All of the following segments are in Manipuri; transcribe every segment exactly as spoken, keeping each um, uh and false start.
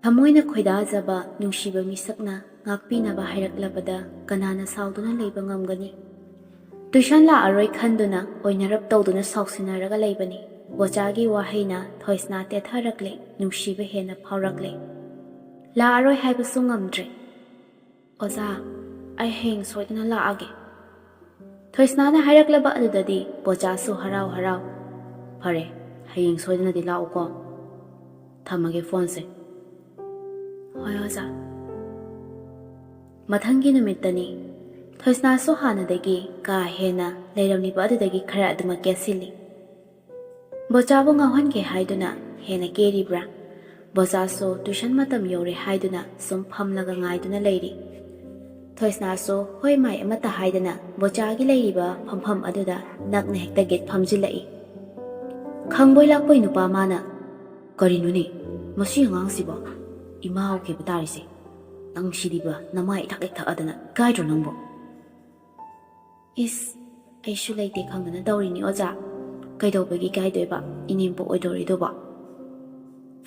ꯊꯃꯣꯏꯅ ꯈꯣꯏꯗꯥꯖꯕ ꯅꯨꯡꯁꯤꯕ ꯃꯤꯁꯛꯅ ꯉꯥꯛꯄꯤꯅꯕ ꯍꯥꯏꯔꯛꯂꯕꯗ ꯀꯅꯥꯅ ꯁꯥꯎꯗꯨꯅ ꯂꯩꯕ ꯉꯝꯒꯅꯤ? ꯇꯨꯏꯁꯟ ꯂꯥꯛꯑꯔꯣꯏ ꯈꯟꯗꯨꯅ ꯑꯣꯏꯅꯔꯞ ꯇꯧꯗꯨꯅ ꯁꯥꯎꯁꯤꯟꯅꯔꯒ ꯂꯩꯕꯅꯤ꯫ ꯕꯣꯆꯥꯒꯤ ꯋꯥꯍꯩꯅ ꯊꯣꯏꯁꯅꯥ ꯇꯦꯊꯔꯛꯂꯦ, ꯅꯨꯡꯁꯤꯕ ꯍꯦꯟꯅ ꯐꯥꯎꯔꯛꯂꯦ꯫ ꯂꯥꯛꯑꯔꯣꯏ ꯍꯥꯏꯕꯁꯨ ꯉꯝꯗ꯭ꯔꯦ꯫ "ꯑꯣꯖꯥ, ꯑꯩ ꯍꯌꯦꯡ ꯁꯣꯏꯗꯅ ꯂꯥꯛꯑꯒꯦ"꯫ ꯊꯣꯏꯁꯅꯥꯅ ꯍꯥꯏꯔꯛꯂꯕ ꯑꯗꯨꯗꯗꯤ ꯕꯣꯆꯥꯁꯨ ꯍꯔꯥꯎ ꯍꯔꯥꯎ, "ꯐꯔꯦ, ꯍꯌꯦꯡ ꯁꯣꯏꯗꯅꯗꯤ ꯂꯥꯛꯎꯀꯣ꯫ ꯊꯝꯃꯒꯦ ꯐꯣꯟꯁꯦ"꯫ "ꯍꯣꯏ, ꯑꯣꯖꯥ"꯫ ꯃꯊꯪꯒꯤ ꯅꯨꯃꯤꯠꯇꯅꯤ꯫ ꯊꯣꯏꯁꯅꯥꯁꯨ ꯍꯥꯟꯅꯗꯒꯤ ꯀꯥ ꯍꯦꯟꯅ ꯂꯩꯔꯝꯂꯤꯕ ꯑꯗꯨꯗꯒꯤ ꯈꯔ ꯑꯗꯨꯃꯛ ꯀꯦꯁꯤꯜꯂꯤ꯫ ꯕꯣꯆꯥꯕꯨ ꯉꯥꯎꯍꯟꯒꯦ ꯍꯥꯏꯗꯨꯅ ꯍꯦꯟꯅ ꯀꯦꯔꯤꯕ꯭ꯔꯥ? ꯕꯣꯆꯥꯁꯨ ꯇꯨꯏꯁꯟ ꯃꯇꯝ ꯌꯧꯔꯦ ꯍꯥꯏꯗꯨꯅ ꯁꯨꯝ ꯐꯝꯂꯒ ꯉꯥꯏꯗꯨꯅ ꯂꯩꯔꯤ꯫ ꯊꯣꯏꯁꯅꯥꯁꯨ ꯍꯣꯏ ꯃꯥꯏ ꯑꯃꯠꯇ ꯍꯥꯏꯗꯅ ꯕꯣꯆꯥꯒꯤ ꯂꯩꯔꯤꯕ ꯐꯝꯐꯝ ꯑꯗꯨꯗ ꯅꯛꯅ ꯍꯦꯛꯇ ꯒꯦꯠ ꯐꯝꯖꯤꯜꯂꯛꯏ꯫ ꯈꯪꯕꯣꯏ ꯂꯥꯛꯄꯣꯏ ꯅꯨꯄꯥ ꯃꯥꯅ, "ꯀꯔꯤꯅꯣꯅꯦ, ꯃꯁꯤ ꯑꯉꯥꯡꯁꯤꯕꯣ? ꯏꯃꯥ ꯎꯈꯤꯕ ꯇꯥꯔꯤꯁꯦ꯫ ꯅꯪ ꯁꯤꯗꯤꯕ, ꯅꯃꯥꯏ ꯏꯊꯛ ꯍꯦꯛ ꯊꯛꯑꯗꯅ ꯏꯀꯥꯏꯗ꯭ꯔꯣ ꯅꯪꯕꯣ?" "ꯏꯁ, ꯑꯩꯁꯨ ꯂꯩꯇꯦ ꯈꯪꯗꯅ ꯇꯧꯔꯤꯅꯤ ꯑꯣꯖꯥ꯫ ꯀꯩꯗꯧꯕꯒꯤ ꯏꯀꯥꯏꯗꯣꯏꯕ? ꯏꯅꯦꯝꯄꯣꯛ ꯑꯣꯏꯗꯧꯔꯤꯗꯨꯕꯣ?"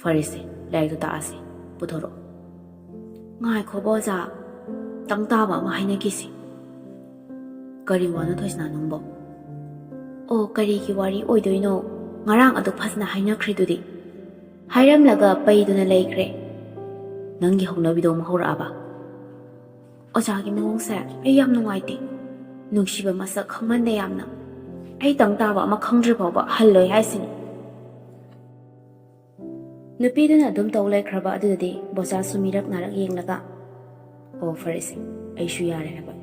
"ꯐꯔꯦꯁꯦ, ꯂꯥꯏꯔꯤꯛꯇꯣ ꯇꯥꯛꯑꯁꯦ꯫ ꯄꯨꯊꯣꯔꯛꯑꯣ"꯫ "ꯉꯥꯏꯈꯣꯕ ꯑꯣꯖꯥ, ꯇꯪ ꯇꯥꯕ ꯑꯃ ꯍꯥꯏꯅꯈꯤꯁꯤ"꯫ "ꯀꯔꯤ ꯋꯥꯅꯣ ꯊꯣꯏꯁꯅꯥ ꯅꯪꯕꯣ?" "ꯑꯣ, ꯀꯔꯤꯒꯤ ꯋꯥꯔꯤ ꯑꯣꯏꯗꯣꯏꯅꯣ? ꯉꯔꯥꯡ ꯑꯗꯨ ꯐꯖꯅ ꯍꯥꯏꯅꯈ꯭ꯔꯤꯗꯨꯗꯤ"꯫ ꯍꯥꯏꯔꯝꯂꯒ ꯄꯩꯗꯨꯅ ꯂꯩꯈ꯭ꯔꯦ꯫ "ꯅꯪꯒꯤ ꯍꯧꯅꯕꯤꯗꯣ ꯑꯃꯨꯛ ꯍꯧꯔꯛꯑꯕ?" "ꯑꯣꯖꯥꯒꯤ ꯃꯑꯣꯡꯁꯦ ꯑꯩ ꯌꯥꯝ ꯅꯨꯡꯉꯥꯏꯇꯦ꯫ ꯅꯨꯡꯁꯤꯕ ꯃꯁꯛ ꯈꯪꯃꯟꯗꯦ ꯌꯥꯝꯅ꯫ ꯑꯩ ꯇꯪ ꯇꯥꯕ ꯑꯃ ꯈꯪꯗ꯭ꯔꯤ ꯐꯥꯎꯕ ꯍꯜꯂꯣꯏ ꯍꯥꯏꯁꯤꯅꯤ"꯫ ꯅꯨꯄꯤꯗꯨꯅ ꯑꯗꯨꯝ ꯇꯧ ꯂꯩꯈ꯭ꯔꯕ ꯑꯗꯨꯗꯗꯤ ꯕꯣꯆꯥꯁꯨ ꯃꯤꯔꯛ ꯅꯥꯔꯛ ꯌꯦꯡꯂꯒ, "ꯑꯣ, ꯐꯔꯦꯁꯦ, ꯑꯩꯁꯨ ꯌꯥꯔꯦ" ꯍꯥꯏꯕ꯫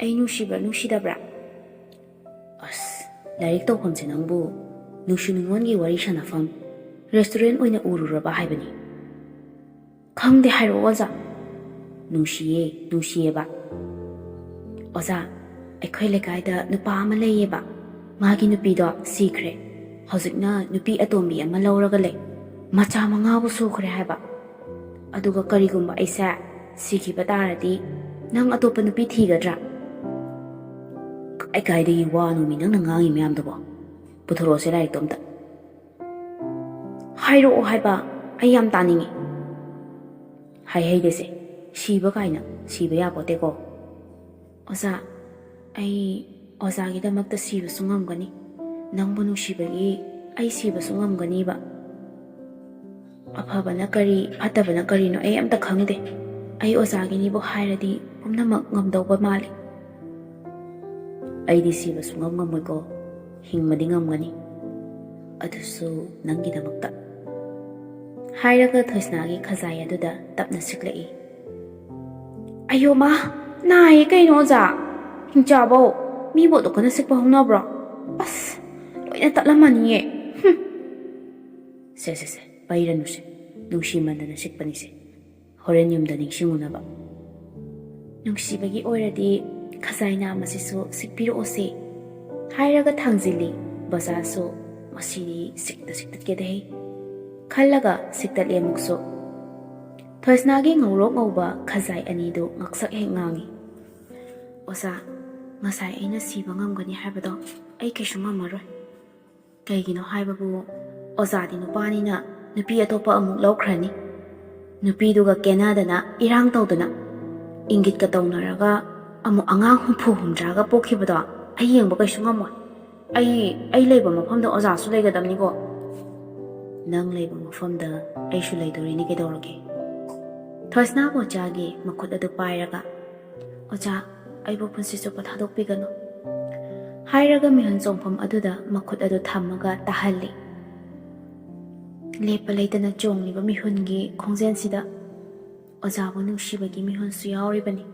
"ꯑꯩ ꯅꯨꯡꯁꯤꯕ꯭ꯔꯥ ꯅꯨꯡꯁꯤꯗꯕ꯭ꯔꯥ?" "ꯑꯁ, ꯂꯥꯏꯔꯤꯛ ꯇꯧꯐꯝꯁꯦ ꯅꯪꯕꯨ ꯅꯨꯡꯁꯤ ꯅꯨꯡꯉꯣꯟꯒꯤ ꯋꯥꯔꯤ ꯁꯥꯟꯅꯐꯝ ꯔꯦꯁꯇꯨꯔꯦꯟ ꯑꯣꯏꯅ ꯎꯔꯨꯔꯕ ꯍꯥꯏꯕꯅꯤ"꯫ "ꯈꯪꯗꯦ, ꯍꯥꯏꯔꯛꯑꯣ ꯑꯣꯖꯥ"꯫ "ꯅꯨꯡꯁꯤꯌꯦ, ꯅꯨꯡꯁꯤꯌꯦꯕ꯫ ꯑꯣꯖꯥ, ꯑꯩꯈꯣꯏ ꯂꯩꯀꯥꯏꯗ ꯅꯨꯄꯥ ꯑꯃ ꯂꯩꯌꯦꯕ꯫ ꯃꯥꯒꯤ ꯅꯨꯄꯤꯗꯣ ꯁꯤꯈ꯭ꯔꯦ꯫ ꯍꯧꯖꯤꯛꯅ ꯅꯨꯄꯤ ꯑꯇꯣꯝꯕꯤ ꯑꯃ ꯂꯧꯔꯒ ꯂꯩ꯫ ꯃꯆꯥ ꯃꯉꯥꯕꯨ ꯁꯨꯈ꯭ꯔꯦ ꯍꯥꯏꯕ꯫ ꯑꯗꯨꯒ ꯀꯔꯤꯒꯨꯝꯕ ꯑꯩꯁꯦ ꯁꯤꯈꯤꯕ ꯇꯥꯔꯗꯤ ꯅꯪ ꯑꯇꯣꯞꯄ ꯅꯨꯄꯤ ꯊꯤꯒꯗ꯭ꯔꯥ?" "ꯀꯥꯏ ꯀꯥꯏꯗꯒꯤ ꯋꯥꯅꯣꯃꯤ ꯅꯪꯅ ꯉꯥꯡꯉꯤ ꯃꯌꯥꯝꯗꯨꯕꯣ? ꯄꯨꯊꯣꯔꯛꯑꯣꯁꯦ ꯂꯥꯏꯔꯤꯛꯇꯣ ꯑꯝꯇ"꯫ "ꯍꯥꯏꯔꯛꯑꯣ ꯍꯥꯏꯕ, ꯑꯩ ꯌꯥꯝ ꯇꯥꯅꯤꯡꯉꯤ꯫ ꯍꯥꯏꯍꯩꯗꯦꯁꯦ, ꯁꯤꯕ ꯀꯥꯏꯅ ꯁꯤꯕ ꯌꯥꯄꯣꯠꯇꯦꯀꯣ꯫ ꯑꯣꯖꯥ, ꯑꯩ ꯑꯣꯖꯥꯒꯤꯗꯃꯛꯇ ꯁꯤꯕꯁꯨ ꯉꯝꯒꯅꯤ꯫ ꯅꯪꯕꯨ ꯅꯨꯡꯁꯤꯕꯒꯤ ꯑꯩ ꯁꯤꯕꯁꯨ ꯉꯝꯒꯅꯤꯕ꯫ ꯑꯐꯕꯅ ꯀꯔꯤ, ꯐꯠꯇꯕꯅ ꯀꯔꯤꯅꯣ ꯑꯩ ꯑꯝꯇ ꯈꯪꯗꯦ꯫ ꯑꯩ ꯑꯣꯖꯥꯒꯤꯅꯤꯕꯨ ꯍꯥꯏꯔꯗꯤ ꯄꯨꯝꯅꯃꯛ ꯉꯝꯗꯧꯕ ꯃꯥꯜꯂꯤ꯫ ꯑꯩꯗꯤ ꯁꯤꯕ ꯁꯨꯡꯉꯝ ꯉꯝꯃꯣꯏꯀꯣ, ꯍꯤꯡꯕꯗꯤ ꯉꯝꯒꯅꯤ, ꯑꯗꯨꯁꯨ ꯅꯪꯒꯤꯗꯃꯛꯇ꯫ ꯍꯥꯏꯔꯒ ꯊꯣꯏꯁꯅꯥꯒꯤ ꯈꯖꯥꯏ ꯑꯗꯨꯗ ꯇꯞꯅ ꯁꯤꯛꯂꯛꯏ꯫ ꯑꯌꯣ ꯃꯥ, ꯅꯥꯏꯌꯦ ꯀꯩꯅꯣ ꯑꯣꯖꯥ? ꯍꯤꯡꯆꯥꯕꯧ, ꯃꯤꯕꯨ ꯑꯗꯨꯛ ꯀꯟꯅ ꯁꯤꯛꯄ ꯍꯧꯅꯕ꯭ꯔꯣ? ꯑꯁ, ꯂꯣꯏꯅ ꯇꯠꯂꯝꯃꯅꯤꯌꯦ꯫ ꯍꯨꯝ꯫ ꯁꯦ, ꯁꯦ, ꯁꯦ, ꯄꯩꯔꯅꯨꯁꯦ꯫ ꯅꯨꯡꯁꯤꯃꯟꯗꯅ ꯁꯤꯛꯄꯅꯤꯁꯦ꯫ ꯍꯣꯔꯦꯟ ꯌꯨꯝꯗ ꯅꯤꯡꯁꯤꯡꯉꯨꯅꯕ꯫ ꯅꯨꯡꯁꯤꯕꯒꯤ ꯑꯣꯏꯔꯗꯤ ꯈꯖꯥꯏ ꯅꯥꯝꯃꯁꯤꯁꯨ ꯁꯤꯛꯄꯤꯔꯛꯑꯣꯁꯦ꯫ ꯍꯥꯏꯔꯒ ꯊꯥꯡꯖꯤꯜꯂꯤ꯫ ꯕꯖꯥꯔꯁꯨ ꯃꯁꯤꯗꯤ ꯁꯤꯛꯇ ꯁꯤꯛꯇꯠꯀꯦꯗꯍꯦ ꯈꯜꯂꯒ ꯁꯤꯛꯇꯠꯂꯦ ꯑꯃꯨꯛꯁꯨ꯫ ꯊꯣꯏꯁꯅꯥꯒꯤ ꯉꯧꯔꯣꯛ ꯉꯧꯕ ꯈꯖꯥꯏ ꯑꯅꯤꯗꯨ ꯉꯛꯁꯛ ꯍꯦꯛ ꯉꯥꯡꯉꯤ꯫ ꯑꯣꯖꯥ, ꯉꯁꯥꯏ ꯑꯩꯅ ꯁꯤꯕ ꯉꯝꯒꯅꯤ ꯍꯥꯏꯕꯗꯣ ꯑꯩ ꯀꯩꯁꯨ ꯉꯝꯃꯔꯣꯏ꯫ ꯀꯩꯒꯤꯅꯣ ꯍꯥꯏꯕꯕꯨ, ꯑꯣꯖꯥꯗꯤ ꯅꯨꯄꯥꯅꯤꯅ ꯅꯨꯄꯤ ꯑꯇꯣꯞꯄ ꯑꯃꯨꯛ ꯂꯧꯈ꯭ꯔꯅꯤ꯫ ꯅꯨꯄꯤꯗꯨꯒ ꯀꯦꯅꯗꯅ, ꯏꯔꯥꯡ ꯇꯧꯗꯅ, ꯏꯪꯒꯤꯠꯀ ꯇꯧꯅꯔꯒ ꯑꯃꯨꯛ ꯑꯉꯥꯡ ꯍꯨꯝꯐꯨ ꯍꯨꯝꯗ꯭ꯔꯥꯒ ꯄꯣꯛꯈꯤꯕꯗꯣ ꯑꯩ ꯌꯦꯡꯕ ꯀꯩꯁꯨ ꯉꯝꯃꯣꯏ꯫ ꯑꯩ, ꯑꯩ ꯂꯩꯕ ꯃꯐꯝꯗ ꯑꯣꯖꯥꯁꯨ ꯂꯩꯒꯗꯕꯅꯤꯀꯣ꯫ ꯅꯪ ꯂꯩꯕ ꯃꯐꯝꯗ ꯑꯩꯁꯨ ꯂꯩꯗꯣꯔꯤꯅꯤ ꯀꯩꯗꯧꯔꯒꯦ? ꯊꯣꯏꯁꯅꯥ ꯕꯣꯆꯥꯒꯤ ꯃꯈꯨꯠ ꯑꯗꯨ ꯄꯥꯏꯔꯒ, "ꯑꯣꯖꯥ, ꯑꯩꯕꯨ ꯄꯨꯟꯁꯤ ꯆꯨꯞꯄ ꯊꯥꯗꯣꯛꯄꯤꯒꯅꯨ" ꯍꯥꯏꯔꯒ ꯃꯤꯍꯨꯟ ꯆꯣꯡꯐꯝ ꯑꯗꯨꯗ ꯃꯈꯨꯠ ꯑꯗꯨ ꯊꯝꯃꯒ ꯇꯥꯍꯜꯂꯤ꯫ ꯂꯦꯞꯄ ꯂꯩꯇꯅ ꯆꯣꯡꯂꯤꯕ ꯃꯤꯍꯨꯟꯒꯤ ꯈꯣꯡꯖꯦꯜꯁꯤꯗ ꯑꯣꯖꯥꯕꯨ ꯅꯨꯡꯁꯤꯕꯒꯤ ꯃꯤꯍꯨꯟꯁꯨ ꯌꯥꯎꯔꯤꯕꯅꯤ꯫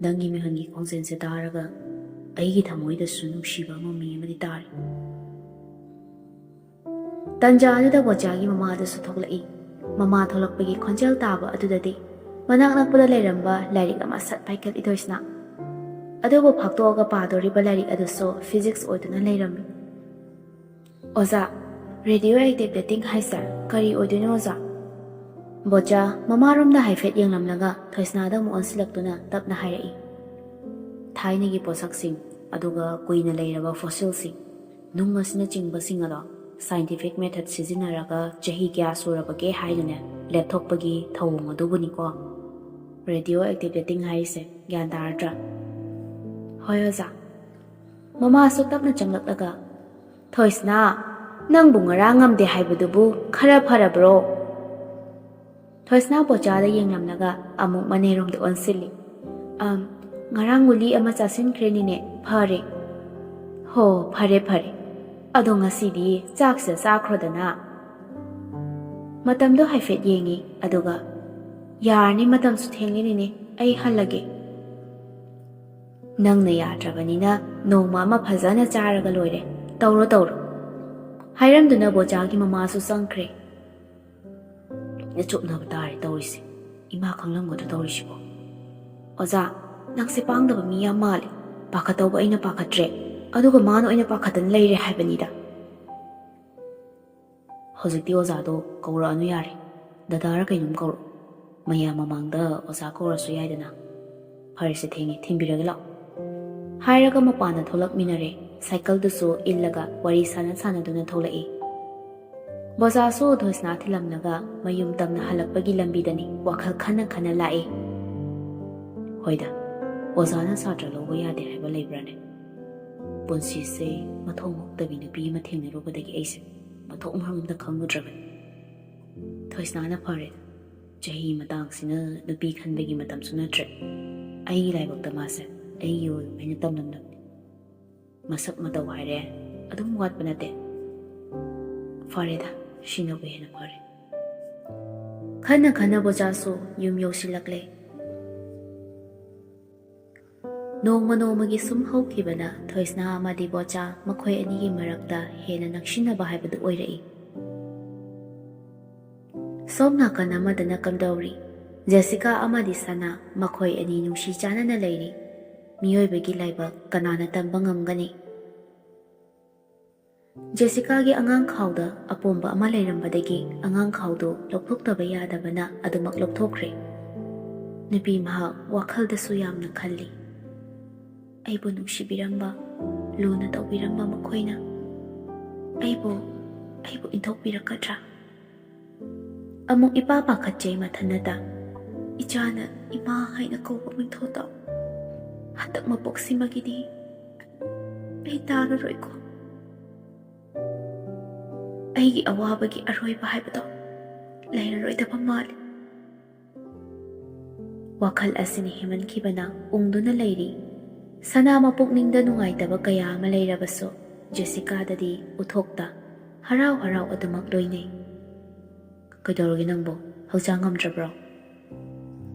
ꯅꯪꯒꯤ ꯃꯤꯍꯨꯟꯒꯤ ꯈꯣꯡꯖꯦꯜꯁꯦ ꯇꯥꯔꯒ ꯑꯩꯒꯤ ꯊꯃꯣꯏꯗꯁꯨ ꯅꯨꯡꯁꯤꯕ ꯑꯃ ꯃꯤ ꯑꯃꯗꯤ ꯇꯥꯔꯤ꯫ ꯇꯟꯖꯥ ꯑꯗꯨꯗ ꯕꯣꯆꯥꯒꯤ ꯃꯃꯥ ꯑꯗꯨꯁꯨ ꯊꯣꯛꯂꯛꯏ꯫ ꯃꯃꯥ ꯊꯣꯛꯂꯛꯄꯒꯤ ꯈꯣꯟꯖꯦꯜ ꯇꯥꯕ ꯑꯗꯨꯗꯗꯤ ꯃꯅꯥꯛ ꯅꯛꯄꯗ ꯂꯩꯔꯝꯕ ꯂꯥꯏꯔꯤꯛ ꯑꯃ ꯁꯠ ꯄꯥꯏꯈꯠꯂꯤ ꯊꯣꯏꯁꯅꯥ꯫ ꯑꯗꯨꯕꯨ ꯐꯥꯛꯇꯣꯛꯑꯒ ꯄꯥꯗꯣꯔꯤꯕ ꯂꯥꯏꯔꯤꯛ ꯑꯗꯨꯁꯨ ꯐꯤꯖꯤꯛꯁ ꯑꯣꯏꯗꯨꯅ ꯂꯩꯔꯝꯃꯤ꯫ "ꯑꯣꯖꯥ, ꯔꯦꯗꯤꯑꯣ ꯑꯦꯛꯇꯤꯚ ꯗꯦꯇꯤꯡ ꯍꯥꯏꯁꯦ ꯀꯔꯤ ꯑꯣꯏꯗꯣꯏꯅꯣ ꯑꯣꯖꯥ?" ꯕꯣꯆꯥ ꯃꯃꯥꯔꯣꯝꯗ ꯍꯥꯏꯐꯦꯠ ꯌꯦꯡꯂꯝꯂꯒ ꯊꯣꯏꯁꯅꯥꯗ ꯑꯃꯨꯛ ꯑꯣꯟꯁꯤꯜꯂꯛꯇꯨꯅ ꯇꯞꯅ ꯍꯥꯏꯔꯛꯏ꯫ "ꯊꯥꯏꯅꯒꯤ ꯄꯣꯠꯁꯛꯁꯤꯡ, ꯑꯗꯨꯒ ꯀꯨꯏꯅ ꯂꯩꯔꯕ ꯐꯣꯁꯤꯜꯁꯤꯡ, ꯅꯨꯡ ꯑꯁꯤꯅꯆꯤꯡꯕꯁꯤꯡ ꯑꯗꯣ Scientific method ꯁꯤꯖꯤꯟꯅꯔꯒ ꯆꯍꯤ ꯀꯌꯥ ꯁꯨꯔꯕꯒꯦ ꯍꯥꯏꯅꯅꯦ ꯂꯦꯞꯊꯣꯛꯄꯒꯤ ꯊꯧꯑꯣꯡ ꯑꯗꯨꯕꯨꯅꯤꯀꯣ꯫ Radio active dating ꯍꯥꯏꯔꯤꯁꯦ, ꯒ꯭ꯌꯥꯟ ꯇꯥꯔꯗ꯭ꯔꯥ? ꯍꯣꯏ ꯑꯣꯖꯥ꯫ ꯃꯃꯥꯁꯨ ꯇꯞꯅ ꯆꯪꯂꯛꯂꯒ, "ꯊꯣꯏꯁꯅꯥ, ꯅꯪꯕꯨ ꯉꯔꯥꯡ ꯉꯝꯗꯦ ꯍꯥꯏꯕꯗꯨꯕꯨ ꯈꯔ ꯐꯔꯕ꯭ꯔꯣ?" ꯊꯣꯏꯁꯅꯥ ꯕꯣꯆꯥꯗ ꯌꯦꯡꯂꯝꯂꯒ ꯑꯃꯨꯛ ꯃꯅꯦꯔꯣꯝꯗ ꯑꯣꯟꯁꯤꯜꯂꯤ꯫ "ꯑꯝ, ꯉꯔꯥꯡ ꯒꯨꯂꯤ ꯑꯃ ꯆꯥꯁꯤꯟꯈ꯭ꯔꯦꯅꯤꯅꯦ, ꯐꯔꯦ꯫" "ꯍꯣ, ꯐꯔꯦ ꯐꯔꯦ꯫ ꯑꯗꯣ ꯉꯁꯤꯗꯤ ꯆꯥꯛꯁꯦ ꯆꯥꯈ꯭ꯔꯣꯗꯅ꯫" ꯃꯇꯝꯗꯣ ꯍꯥꯏꯐꯦꯠ ꯌꯦꯡꯉꯤ, ꯑꯗꯨꯒ, "ꯌꯥꯔꯅꯤ, ꯃꯇꯝꯁꯨ ꯊꯦꯡꯂꯤꯅꯤꯅꯦ, ꯑꯩ ꯍꯜꯂꯒꯦ꯫" "ꯅꯪꯅ ꯌꯥꯗ꯭ꯔꯕꯅꯤꯅ ꯅꯣꯡꯃ ꯑꯃ ꯐꯖꯅ ꯆꯥꯔꯒ ꯂꯣꯏꯔꯦ꯫ ꯇꯧꯔꯣ, ꯇꯧꯔꯣ꯫" ꯍꯥꯏꯔꯝꯗꯨꯅ ꯕꯣꯆꯥꯒꯤ ꯃꯃꯥꯁꯨ ꯆꯪꯈ꯭ꯔꯦ꯫ ꯂꯣꯏꯅ ꯆꯨꯞꯅꯕ ꯇꯥꯔꯦ ꯇꯧꯔꯤꯁꯦ꯫ ꯏꯃꯥ ꯈꯪꯂꯝꯒꯗ꯭ꯔꯥ ꯇꯧꯔꯤꯁꯤꯕꯣ? "ꯑꯣꯖꯥ, ꯅꯪꯁꯦ ꯄꯥꯡꯗꯕ ꯃꯤ ꯌꯥꯝ ꯃꯥꯜꯂꯦ꯫ ꯄꯥꯈꯠꯇꯧꯕ ꯑꯩꯅ ꯄꯥꯈꯠꯇ꯭ꯔꯦ, ꯑꯗꯨꯒ ꯃꯥꯅ ꯑꯣꯏꯅ ꯄꯥꯈꯠꯇꯅ ꯂꯩꯔꯦ ꯍꯥꯏꯕꯅꯤꯗ꯫" "ꯍꯧꯖꯤꯛꯇꯤ ꯑꯣꯖꯥꯗꯣ ꯀꯧꯔꯛꯑꯅꯨ ꯌꯥꯔꯦ꯫ ꯗꯗꯥꯔ ꯀꯩꯅꯣꯝ ꯀꯧꯔꯛꯑꯣ꯫ ꯃꯌꯥꯝ ꯃꯃꯥꯡꯗ ꯑꯣꯖꯥ ꯀꯧꯔꯁꯨ ꯌꯥꯏꯗꯅ꯫" "ꯐꯔꯦꯁꯦ, ꯊꯦꯡꯉꯦ, ꯊꯤꯟꯕꯤꯔꯒꯦ ꯂꯥꯛꯑꯣ꯫" ꯍꯥꯏꯔꯒ ꯃꯄꯥꯟꯗ ꯊꯣꯛꯂꯛꯃꯤꯟꯅꯔꯦ꯫ ꯁꯥꯏꯀꯜꯗꯨꯁꯨ ꯏꯜꯂꯒ ꯋꯥꯔꯤ ꯁꯥꯟꯅ ꯁꯥꯟꯅꯗꯨꯅ ꯊꯣꯛꯂꯛꯏ꯫ ꯕꯣꯆꯥꯁꯨ ꯊꯣꯏꯁꯅꯥ ꯊꯤꯜꯂꯝꯂꯒ ꯃꯌꯨꯝ ꯇꯝꯅ ꯍꯜꯂꯛꯄꯒꯤ ꯂꯝꯕꯤꯗꯅꯤ ꯋꯥꯈꯜ ꯈꯟꯅ ꯈꯟꯅ ꯂꯥꯛꯏ꯫ "ꯍꯣꯏꯗ, ꯑꯣꯖꯥꯅ ꯁꯥꯇ꯭ꯔ ꯂꯧꯕ ꯌꯥꯗꯦ ꯍꯥꯏꯕ ꯂꯩꯕ꯭ꯔꯥꯅꯦ? ꯄꯨꯟꯁꯤꯁꯦ ꯃꯊꯣꯡ ꯍꯨꯛꯇꯕꯤ ꯅꯨꯄꯤ ꯑꯃ ꯊꯦꯡꯅꯔꯨꯕꯗꯒꯤ ꯑꯩꯁꯦ ꯃꯊꯣꯡ ꯃꯔꯝ ꯑꯝꯇ ꯈꯪꯉꯨꯗ꯭ꯔꯕꯅꯤ꯫ ꯊꯣꯏꯁꯅꯥꯅ ꯐꯔꯦ꯫ ꯆꯍꯤ ꯃꯇꯥꯡꯁꯤꯅ ꯅꯨꯄꯤ ꯈꯟꯕꯒꯤ ꯃꯇꯝꯁꯨ ꯅꯠꯇ꯭ꯔꯦ꯫ ꯑꯩꯒꯤ ꯂꯥꯏꯕꯛꯇ ꯃꯥꯁꯦ ꯑꯩꯒꯤ ꯑꯣꯏꯕ ꯍꯥꯏꯅ ꯇꯝꯂꯝꯂꯕꯅꯤ꯫ ꯃꯁꯛ ꯃꯇꯧ ꯍꯥꯏꯔꯦ, ꯑꯗꯨꯝ ꯋꯥꯠꯄ ꯅꯠꯇꯦ꯫ ꯐꯔꯦꯗ, ꯁꯤꯅꯕꯨ ꯍꯦꯟꯅ ꯐꯔꯦ꯫" ꯈꯟꯅ ꯈꯟꯅ ꯕꯣꯆꯥꯁꯨ ꯌꯨꯝ ꯌꯧꯁꯤꯜꯂꯛꯂꯦ꯫ ꯅꯣꯡꯃ ꯅꯣꯡꯃꯒꯤ ꯁꯨꯝ ꯍꯧꯈꯤꯕꯅ ꯊꯣꯏꯁꯅꯥ ꯑꯃꯗꯤ ꯕꯣꯆꯥ ꯃꯈꯣꯏ ꯑꯅꯤꯒꯤ ꯃꯔꯛꯇ ꯍꯦꯟꯅ ꯅꯛꯁꯤꯟꯅꯕ ꯍꯥꯏꯕꯗꯨ ꯑꯣꯏꯔꯛꯏ꯫ ꯁꯣꯝ ꯅꯥꯀꯟ ꯑꯃꯗꯅ ꯀꯝꯗꯧꯔꯤ? ꯖꯦꯁꯤꯀꯥ ꯑꯃꯗꯤ ꯁꯅꯥ ꯃꯈꯣꯏ ꯑꯅꯤ ꯅꯨꯡꯁꯤ ꯆꯥꯟꯅꯅ ꯂꯩꯔꯤ꯫ ꯃꯤꯑꯣꯏꯕꯒꯤ ꯂꯥꯏꯕꯛ ꯀꯅꯥꯅ ꯇꯝꯕ ꯉꯝꯒꯅꯤ? ꯖꯦꯁꯤꯀꯥꯒꯤ ꯑꯉꯥꯡ ꯈꯥꯎꯗ ꯑꯄꯣꯝꯕ ꯑꯃ ꯂꯩꯔꯝꯕꯗꯒꯤ ꯑꯉꯥꯡ ꯈꯥꯎꯗꯨ ꯂꯧꯊꯣꯛꯇꯕ ꯌꯥꯗꯕꯅ ꯑꯗꯨꯃꯛ ꯂꯧꯊꯣꯛꯈ꯭ꯔꯦ꯫ ꯅꯨꯄꯤ ꯃꯍꯥꯛ ꯋꯥꯈꯜꯗꯁꯨ ꯌꯥꯝꯅ ꯈꯜꯂꯤ꯫ "ꯑꯩꯕꯨ ꯅꯨꯡꯁꯤꯕꯤꯔꯝꯕ, ꯂꯨꯅ ꯇꯧꯕꯤꯔꯝꯕ ꯃꯈꯣꯏꯅ ꯑꯩꯕꯨ ꯑꯩꯕꯨ ꯏꯟꯊꯣꯛꯄꯤꯔꯛꯀꯗ꯭ꯔꯥ? ꯑꯃꯨꯛ ꯏꯄꯥ ꯄꯥꯈꯠꯆꯩ ꯃꯊꯟꯅꯇ꯫ ꯏꯆꯥꯅ ꯏꯃꯥ ꯍꯥꯏꯅ ꯀꯧꯕ ꯃꯤꯡꯊꯣꯜꯗꯣ ꯍꯟꯗꯛ ꯃꯄꯣꯛꯁꯤꯃꯒꯤꯗꯤ ꯑꯩ ꯇꯥꯔꯔꯣꯏꯀꯣ꯫ ꯑꯩꯒꯤ ꯑꯋꯥꯕꯒꯤ ꯑꯔꯣꯏꯕ ꯍꯥꯏꯕꯗꯣ ꯂꯩꯔꯔꯣꯏꯗꯕ ꯃꯥꯜꯂꯤ꯫ ꯋꯥꯈꯜ ꯑꯁꯤꯅ ꯍꯦꯟꯃꯟꯈꯤꯕꯅ ꯎꯪꯗꯨꯅ ꯂꯩꯔꯤ꯫ ꯁꯅꯥ ꯃꯄꯨꯛꯅꯤꯡꯗ ꯅꯨꯡꯉꯥꯏꯇꯕ ꯀꯌꯥ ꯑꯃ ꯂꯩꯔꯕꯁꯨ ꯖꯦꯁꯤꯀꯥꯗꯗꯤ ꯎꯠꯊꯣꯛꯇ ꯍꯔꯥꯎ ꯍꯔꯥꯎ ꯑꯗꯨꯃꯛ ꯂꯣꯏꯅꯩ꯫ "ꯀꯩꯗꯧꯔꯒꯦ ꯅꯪꯕꯣ? ꯍꯛꯆꯥꯡ ꯉꯝꯗ꯭ꯔꯕ꯭ꯔꯣ?"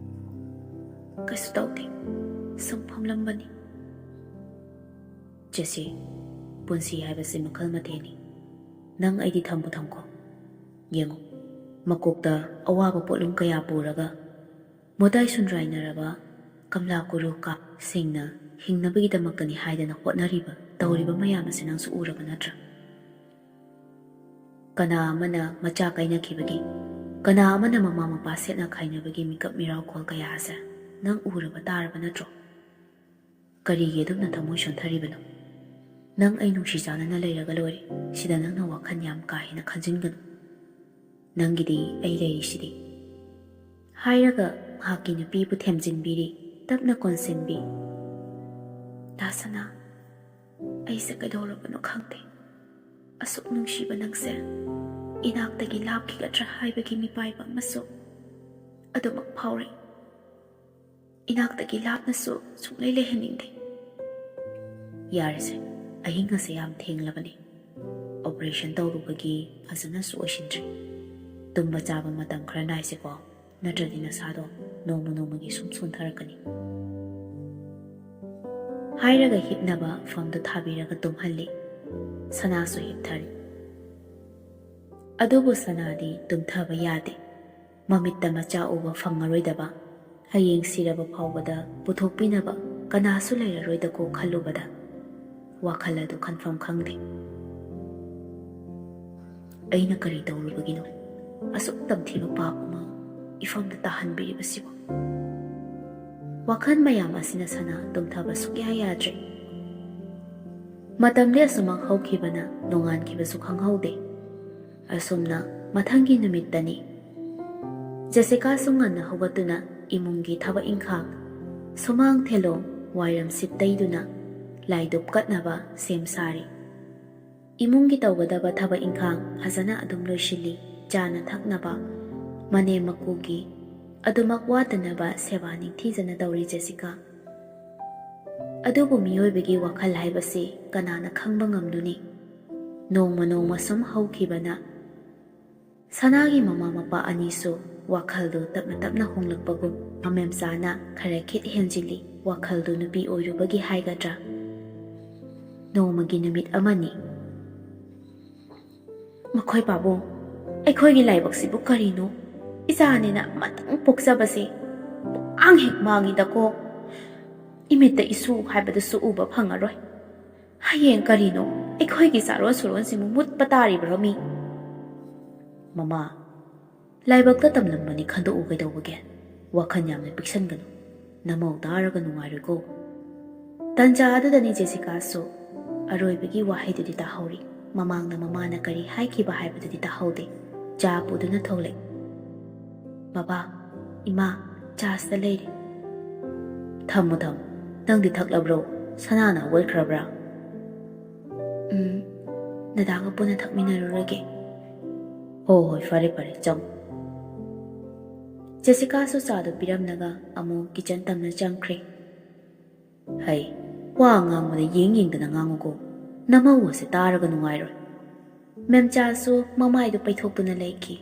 "ꯀꯩꯁꯨ ꯇꯧꯗꯦ, ꯁꯨꯝ ꯐꯝꯂꯝꯕꯅꯤ꯫" "ꯖꯦꯁꯤ, ꯄꯨꯟꯁꯤ ꯍꯥꯏꯕꯁꯤ ꯃꯈꯜ ꯃꯊꯦꯜꯅꯤ꯫ ꯅꯪ ꯑꯩꯗꯤ ꯊꯝꯕꯨ ꯊꯝꯈꯣ꯫ ꯌꯦꯡꯉꯨ, ꯃꯀꯣꯛꯇ ꯑꯋꯥꯕ ꯄꯣꯠꯂꯨꯝ ꯀꯌꯥ ꯄꯨꯔꯒ ꯃꯣꯇꯥꯏ ꯁꯨꯟꯗ꯭ꯔꯥꯏꯅꯔꯕ ꯀꯝꯂꯥ ꯀꯨꯔꯨ ꯀꯥꯁꯤꯡꯅ ꯍꯤꯡꯅꯕꯒꯤꯗꯃꯛꯇꯅꯤ ꯍꯥꯏꯗꯅ ꯍꯣꯠꯅꯔꯤꯕ, ꯇꯧꯔꯤꯕ ꯃꯌꯥꯝ ꯑꯁꯤ ꯅꯪꯁꯨ ꯎꯔꯕ ꯅꯠꯇ꯭ꯔꯥ? ꯀꯅꯥ ꯑꯃꯅ ꯃꯆꯥ ꯀꯥꯏꯅꯈꯤꯕꯒꯤ, ꯀꯅꯥ ꯑꯃꯅ ꯃꯃꯥ ꯃꯄꯥ ꯁꯦꯠꯅ ꯈꯥꯏꯅꯕꯒꯤ ꯃꯤꯀꯞ ꯃꯤꯔꯥꯎꯈꯣꯜ ꯀꯌꯥ ꯑꯁꯦ ꯅꯪ ꯎꯔꯕ ꯇꯥꯔꯕ ꯅꯠꯇ꯭ꯔꯣ? ꯀꯔꯤꯒꯤ ꯑꯗꯨꯝꯅ ꯊꯃꯣꯏ ꯁꯣꯟꯊꯔꯤꯕꯅꯣ? ꯅꯪ ꯑꯩ ꯅꯨꯡꯁꯤ ꯆꯥꯟꯅꯅ ꯂꯩꯔꯒ ꯂꯣꯏꯔꯦ꯫ ꯁꯤꯗ ꯅꯪꯅ ꯋꯥꯈꯜ ꯌꯥꯝ ꯀꯥ ꯍꯦꯟꯅ ꯈꯟꯖꯤꯟꯒꯅꯨ꯫ ꯅꯪꯒꯤꯗꯤ ꯑꯩ ꯂꯩꯔꯤꯁꯤꯗꯤ꯫" ꯍꯥꯏꯔꯒ ꯃꯍꯥꯛꯀꯤ ꯅꯨꯄꯤꯕꯨ ꯊꯦꯝꯖꯤꯟꯕꯤꯔꯤ, ꯇꯞꯅ ꯀꯣꯟꯁꯤꯟꯕꯤ꯫ "ꯗꯥ ꯁꯅꯥ, ꯑꯩꯁꯦ ꯀꯩꯗꯧꯔꯕꯅꯣ ꯈꯪꯗꯦ꯫ ꯑꯁꯨꯛ ꯅꯨꯡꯁꯤꯕ ꯅꯪꯁꯦ ꯏꯅꯥꯛꯇꯒꯤ ꯂꯥꯞꯈꯤꯒꯗ꯭ꯔꯥ ꯍꯥꯏꯕꯒꯤ ꯃꯤꯄꯥꯏꯕ ꯑꯃꯁꯨ ꯑꯗꯨꯃꯛ ꯐꯥꯎꯔꯛꯏ꯫ ꯏꯅꯥꯛꯇꯒꯤ ꯂꯥꯞꯅꯁꯨ ꯁꯨꯡꯂꯩ ꯂꯩꯍꯟꯅꯤꯡꯗꯦ꯫" "ꯌꯥꯔꯦꯁꯦ, ꯑꯍꯤꯡ ꯑꯁꯦ ꯌꯥꯝ ꯊꯦꯡꯂꯕꯅꯤ꯫ ꯑꯣꯄꯔꯦꯁꯟ ꯇꯧꯔꯨꯕꯒꯤ ꯐꯖꯅꯁꯨ ꯑꯣꯏꯁꯤꯟꯗ꯭ꯔꯤ꯫ ꯇꯨꯝꯕ ꯆꯥꯕ ꯃꯇꯝ ꯈꯔ ꯅꯥꯏꯁꯤꯀꯣ, ꯅꯠꯇ꯭ꯔꯗꯤ ꯅꯁꯥꯗꯣ ꯅꯣꯡꯃ ꯅꯣꯡꯃꯒꯤ ꯁꯨꯝ ꯁꯣꯟꯊꯔꯛꯀꯅꯤ꯫" ꯍꯥꯏꯔꯒ ꯍꯤꯞꯅꯕ ꯐꯝꯗꯨ ꯊꯥꯕꯤꯔꯒ ꯇꯨꯝꯍꯜꯂꯤ꯫ ꯁꯅꯥꯁꯨ ꯍꯤꯞꯊꯔꯤ꯫ ꯑꯗꯨꯕꯨ ꯁꯅꯥꯗꯤ ꯇꯨꯝꯊꯕ ꯌꯥꯗꯦ꯫ ꯃꯃꯤꯠꯇ ꯃꯆꯥ ꯎꯕ ꯐꯪꯉꯔꯣꯏꯗꯕ, ꯍꯌꯦꯡ ꯁꯤꯔꯕ ꯐꯥꯎꯕꯗ ꯄꯨꯊꯣꯛꯄꯤꯅꯕ ꯀꯅꯥꯁꯨ ꯂꯩꯔꯔꯣꯏꯗꯀꯣ ꯈꯜꯂꯨꯕꯗ ꯋꯥꯈꯜ ꯑꯗꯨ ꯈꯟꯐꯝ ꯈꯪꯗꯦ꯫ "ꯑꯩꯅ ꯀꯔꯤ ꯇꯧꯔꯨꯕꯒꯤꯅꯣ ꯑꯁꯨꯛ ꯇꯝꯊꯤꯕ ꯄꯥꯞ ꯑꯃ ꯏꯐꯝꯗ ꯇꯥꯍꯟꯕꯤꯔꯤꯕꯁꯤꯕꯣ?" ꯋꯥꯈꯜ ꯃꯌꯥꯝ ꯑꯁꯤꯅ ꯁꯅꯥ ꯇꯨꯝꯊꯕ ꯁꯨꯛꯌꯥ ꯌꯥꯗ꯭ꯔꯦ꯫ ꯃꯇꯝꯗꯤ ꯑꯁꯨꯃꯛ ꯍꯧꯈꯤꯕꯅ ꯅꯣꯡꯉꯥꯟꯈꯤꯕꯁꯨ ꯈꯪꯍꯧꯗꯦ꯫ ꯑꯁꯨꯝꯅ ꯃꯊꯪꯒꯤ ꯅꯨꯃꯤꯠꯇꯅꯤ꯫ ꯖꯦꯁꯤꯀꯥꯁꯨ ꯉꯟꯅ ꯍꯧꯒꯠꯇꯨꯅ ꯏꯃꯨꯡꯒꯤ ꯊꯕꯛ ꯏꯪꯈꯥꯡ, ꯁꯨꯃꯥꯡ ꯊꯦꯂꯣꯡ, ꯋꯥꯏꯔꯝ ꯁꯤꯠ ꯇꯩꯗꯨꯅ ꯂꯥꯏꯗꯨꯞ ꯀꯠꯅꯕ ꯁꯦꯝ ꯁꯥꯔꯤ꯫ ꯏꯃꯨꯡꯒꯤ ꯇꯧꯒꯗꯕ ꯊꯕꯛ ꯏꯪꯈꯥꯡ ꯐꯖꯅ ꯑꯗꯨꯝ ꯂꯣꯏꯁꯤꯜꯂꯤ꯫ ꯆꯥꯅ ꯊꯛꯅꯕ, ꯃꯅꯦꯝ ꯃꯀꯨꯒꯤ ꯑꯗꯨꯃꯛ ꯋꯥꯠꯇꯅꯕ ꯁꯦꯕꯥ ꯅꯤꯡꯊꯤꯖꯅ ꯇꯧꯔꯤ ꯖꯦꯁꯤꯀꯥ꯫ ꯑꯗꯨꯕꯨ ꯃꯤꯑꯣꯏꯕꯒꯤ ꯋꯥꯈꯜ ꯍꯥꯏꯕꯁꯤ ꯀꯅꯥꯅ ꯈꯪꯕ ꯉꯝꯂꯨꯅꯤ? ꯅꯣꯡꯃ ꯅꯣꯡꯃ ꯁꯨꯝ ꯍꯧꯈꯤꯕꯅ ꯁꯅꯥꯒꯤ ꯃꯃꯥ ꯃꯄꯥ ꯑꯅꯤꯁꯨ ꯋꯥꯈꯜꯗꯨ ꯇꯞꯅ ꯇꯞꯅ ꯍꯣꯡꯂꯛꯄꯒꯨꯝ ꯃꯃꯦꯝꯆꯥꯅ ꯈꯔ ꯈꯤꯠ ꯍꯦꯟꯖꯤꯜꯂꯤ꯫ ꯋꯥꯈꯜꯗꯨ ꯅꯨꯄꯤ ꯑꯣꯏꯔꯨꯕꯒꯤ ꯍꯥꯏꯒꯗ꯭ꯔꯥ? ꯅꯣꯡꯃꯒꯤ ꯅꯨꯃꯤꯠ ꯑꯃꯅꯤ꯫ ꯃꯈꯣꯏ ꯄꯥꯕꯨꯡ, ꯑꯩꯈꯣꯏꯒꯤ ꯂꯥꯏꯕꯛꯁꯤꯕꯨ ꯀꯔꯤꯅꯣ? ꯏꯆꯥꯅꯦꯅ ꯑꯃꯇꯪ ꯄꯣꯛꯆꯕꯁꯦ ꯄꯨꯡꯃꯥꯡ ꯍꯦꯛ ꯃꯥꯡꯉꯤꯗꯀꯣ꯫ ꯏꯃꯤꯠꯇ ꯏꯁꯨ ꯍꯥꯏꯕꯗꯨꯁꯨ ꯎꯕ ꯐꯪꯉꯔꯣꯏ꯫ ꯍꯌꯦꯡ ꯀꯔꯤꯅꯣ ꯑꯩꯈꯣꯏꯒꯤ ꯆꯥꯔꯣꯟ ꯁꯨꯔꯣꯟꯁꯤꯕꯨ ꯃꯨꯠꯄ ꯇꯥꯔꯤꯕ꯭ꯔꯣ ꯃꯤ? ꯃꯃꯥ, ꯂꯥꯏꯕꯛꯇ ꯇꯝꯂꯝꯕꯅꯤ ꯈꯟꯗꯣꯛꯎ ꯀꯩꯗꯧꯕꯒꯦ? ꯋꯥꯈꯜ ꯌꯥꯝꯅ ꯄꯤꯛꯁꯟꯒꯅꯨ꯫ ꯅꯃꯧ ꯇꯥꯔꯒ ꯅꯨꯡꯉꯥꯏꯔꯣꯏꯀꯣ꯫ ꯇꯟꯖꯥ ꯑꯗꯨꯗꯅꯤ ꯖꯦꯁꯤꯀꯥꯁꯨ ꯑꯔꯣꯏꯕꯒꯤ ꯋꯥꯍꯩꯗꯨꯗꯤ ꯇꯥꯍꯧꯔꯤ꯫ ꯃꯃꯥꯡꯗ ꯃꯃꯥꯅ ꯀꯔꯤ ꯍꯥꯏꯈꯤꯕ ꯍꯥꯏꯕꯗꯨꯗꯤ ꯇꯥꯍꯧꯗꯦ꯫ ꯆꯥ ꯄꯨꯗꯨꯅ ꯊꯣꯛꯂꯛꯏ꯫ ꯕꯕꯥ, ꯏꯃꯥ, ꯆꯥꯁꯤꯗ ꯂꯩꯔꯦ꯫ ꯊꯝꯃꯨ, ꯊꯝꯃꯨ꯫ ꯅꯪꯗꯤ ꯊꯛꯂꯕ꯭ꯔꯣ? ꯁꯅꯥꯅ ꯍꯧꯒꯠꯈ꯭ꯔꯕ꯭ꯔꯥ? ꯎꯝ, ꯗꯗꯥꯒ ꯄꯨꯟꯅ ꯊꯛꯃꯤꯟꯅꯔꯨꯔꯒꯦ꯫ ꯍꯣ, ꯍꯣꯏ, ꯐꯔꯦ, ꯐꯔꯦ, ꯆꯪꯉꯨ꯫ ꯖꯦꯁꯤꯀꯥꯁꯨ ꯆꯥꯗꯨ ꯄꯤꯔꯝꯂꯒ ꯑꯃꯨꯛ ꯀꯤꯆꯟ ꯇꯝꯅ ꯆꯪꯈ꯭ꯔꯦ꯫ ꯍꯩ, ꯋꯥ ꯉꯥꯡꯕꯗ ꯌꯦꯡ ꯌꯦꯡꯗꯅ ꯉꯥꯡꯉꯨꯀꯣ꯫ ꯅꯃꯧ ꯑꯁꯦ ꯇꯥꯔꯒ ꯅꯨꯡꯉꯥꯏꯔꯣꯏ꯫ ꯃꯦꯝꯆꯥꯁꯨ ꯃꯃꯥꯏꯗꯨ ꯄꯩꯊꯣꯛꯇꯨꯅ ꯂꯩꯈꯤ꯫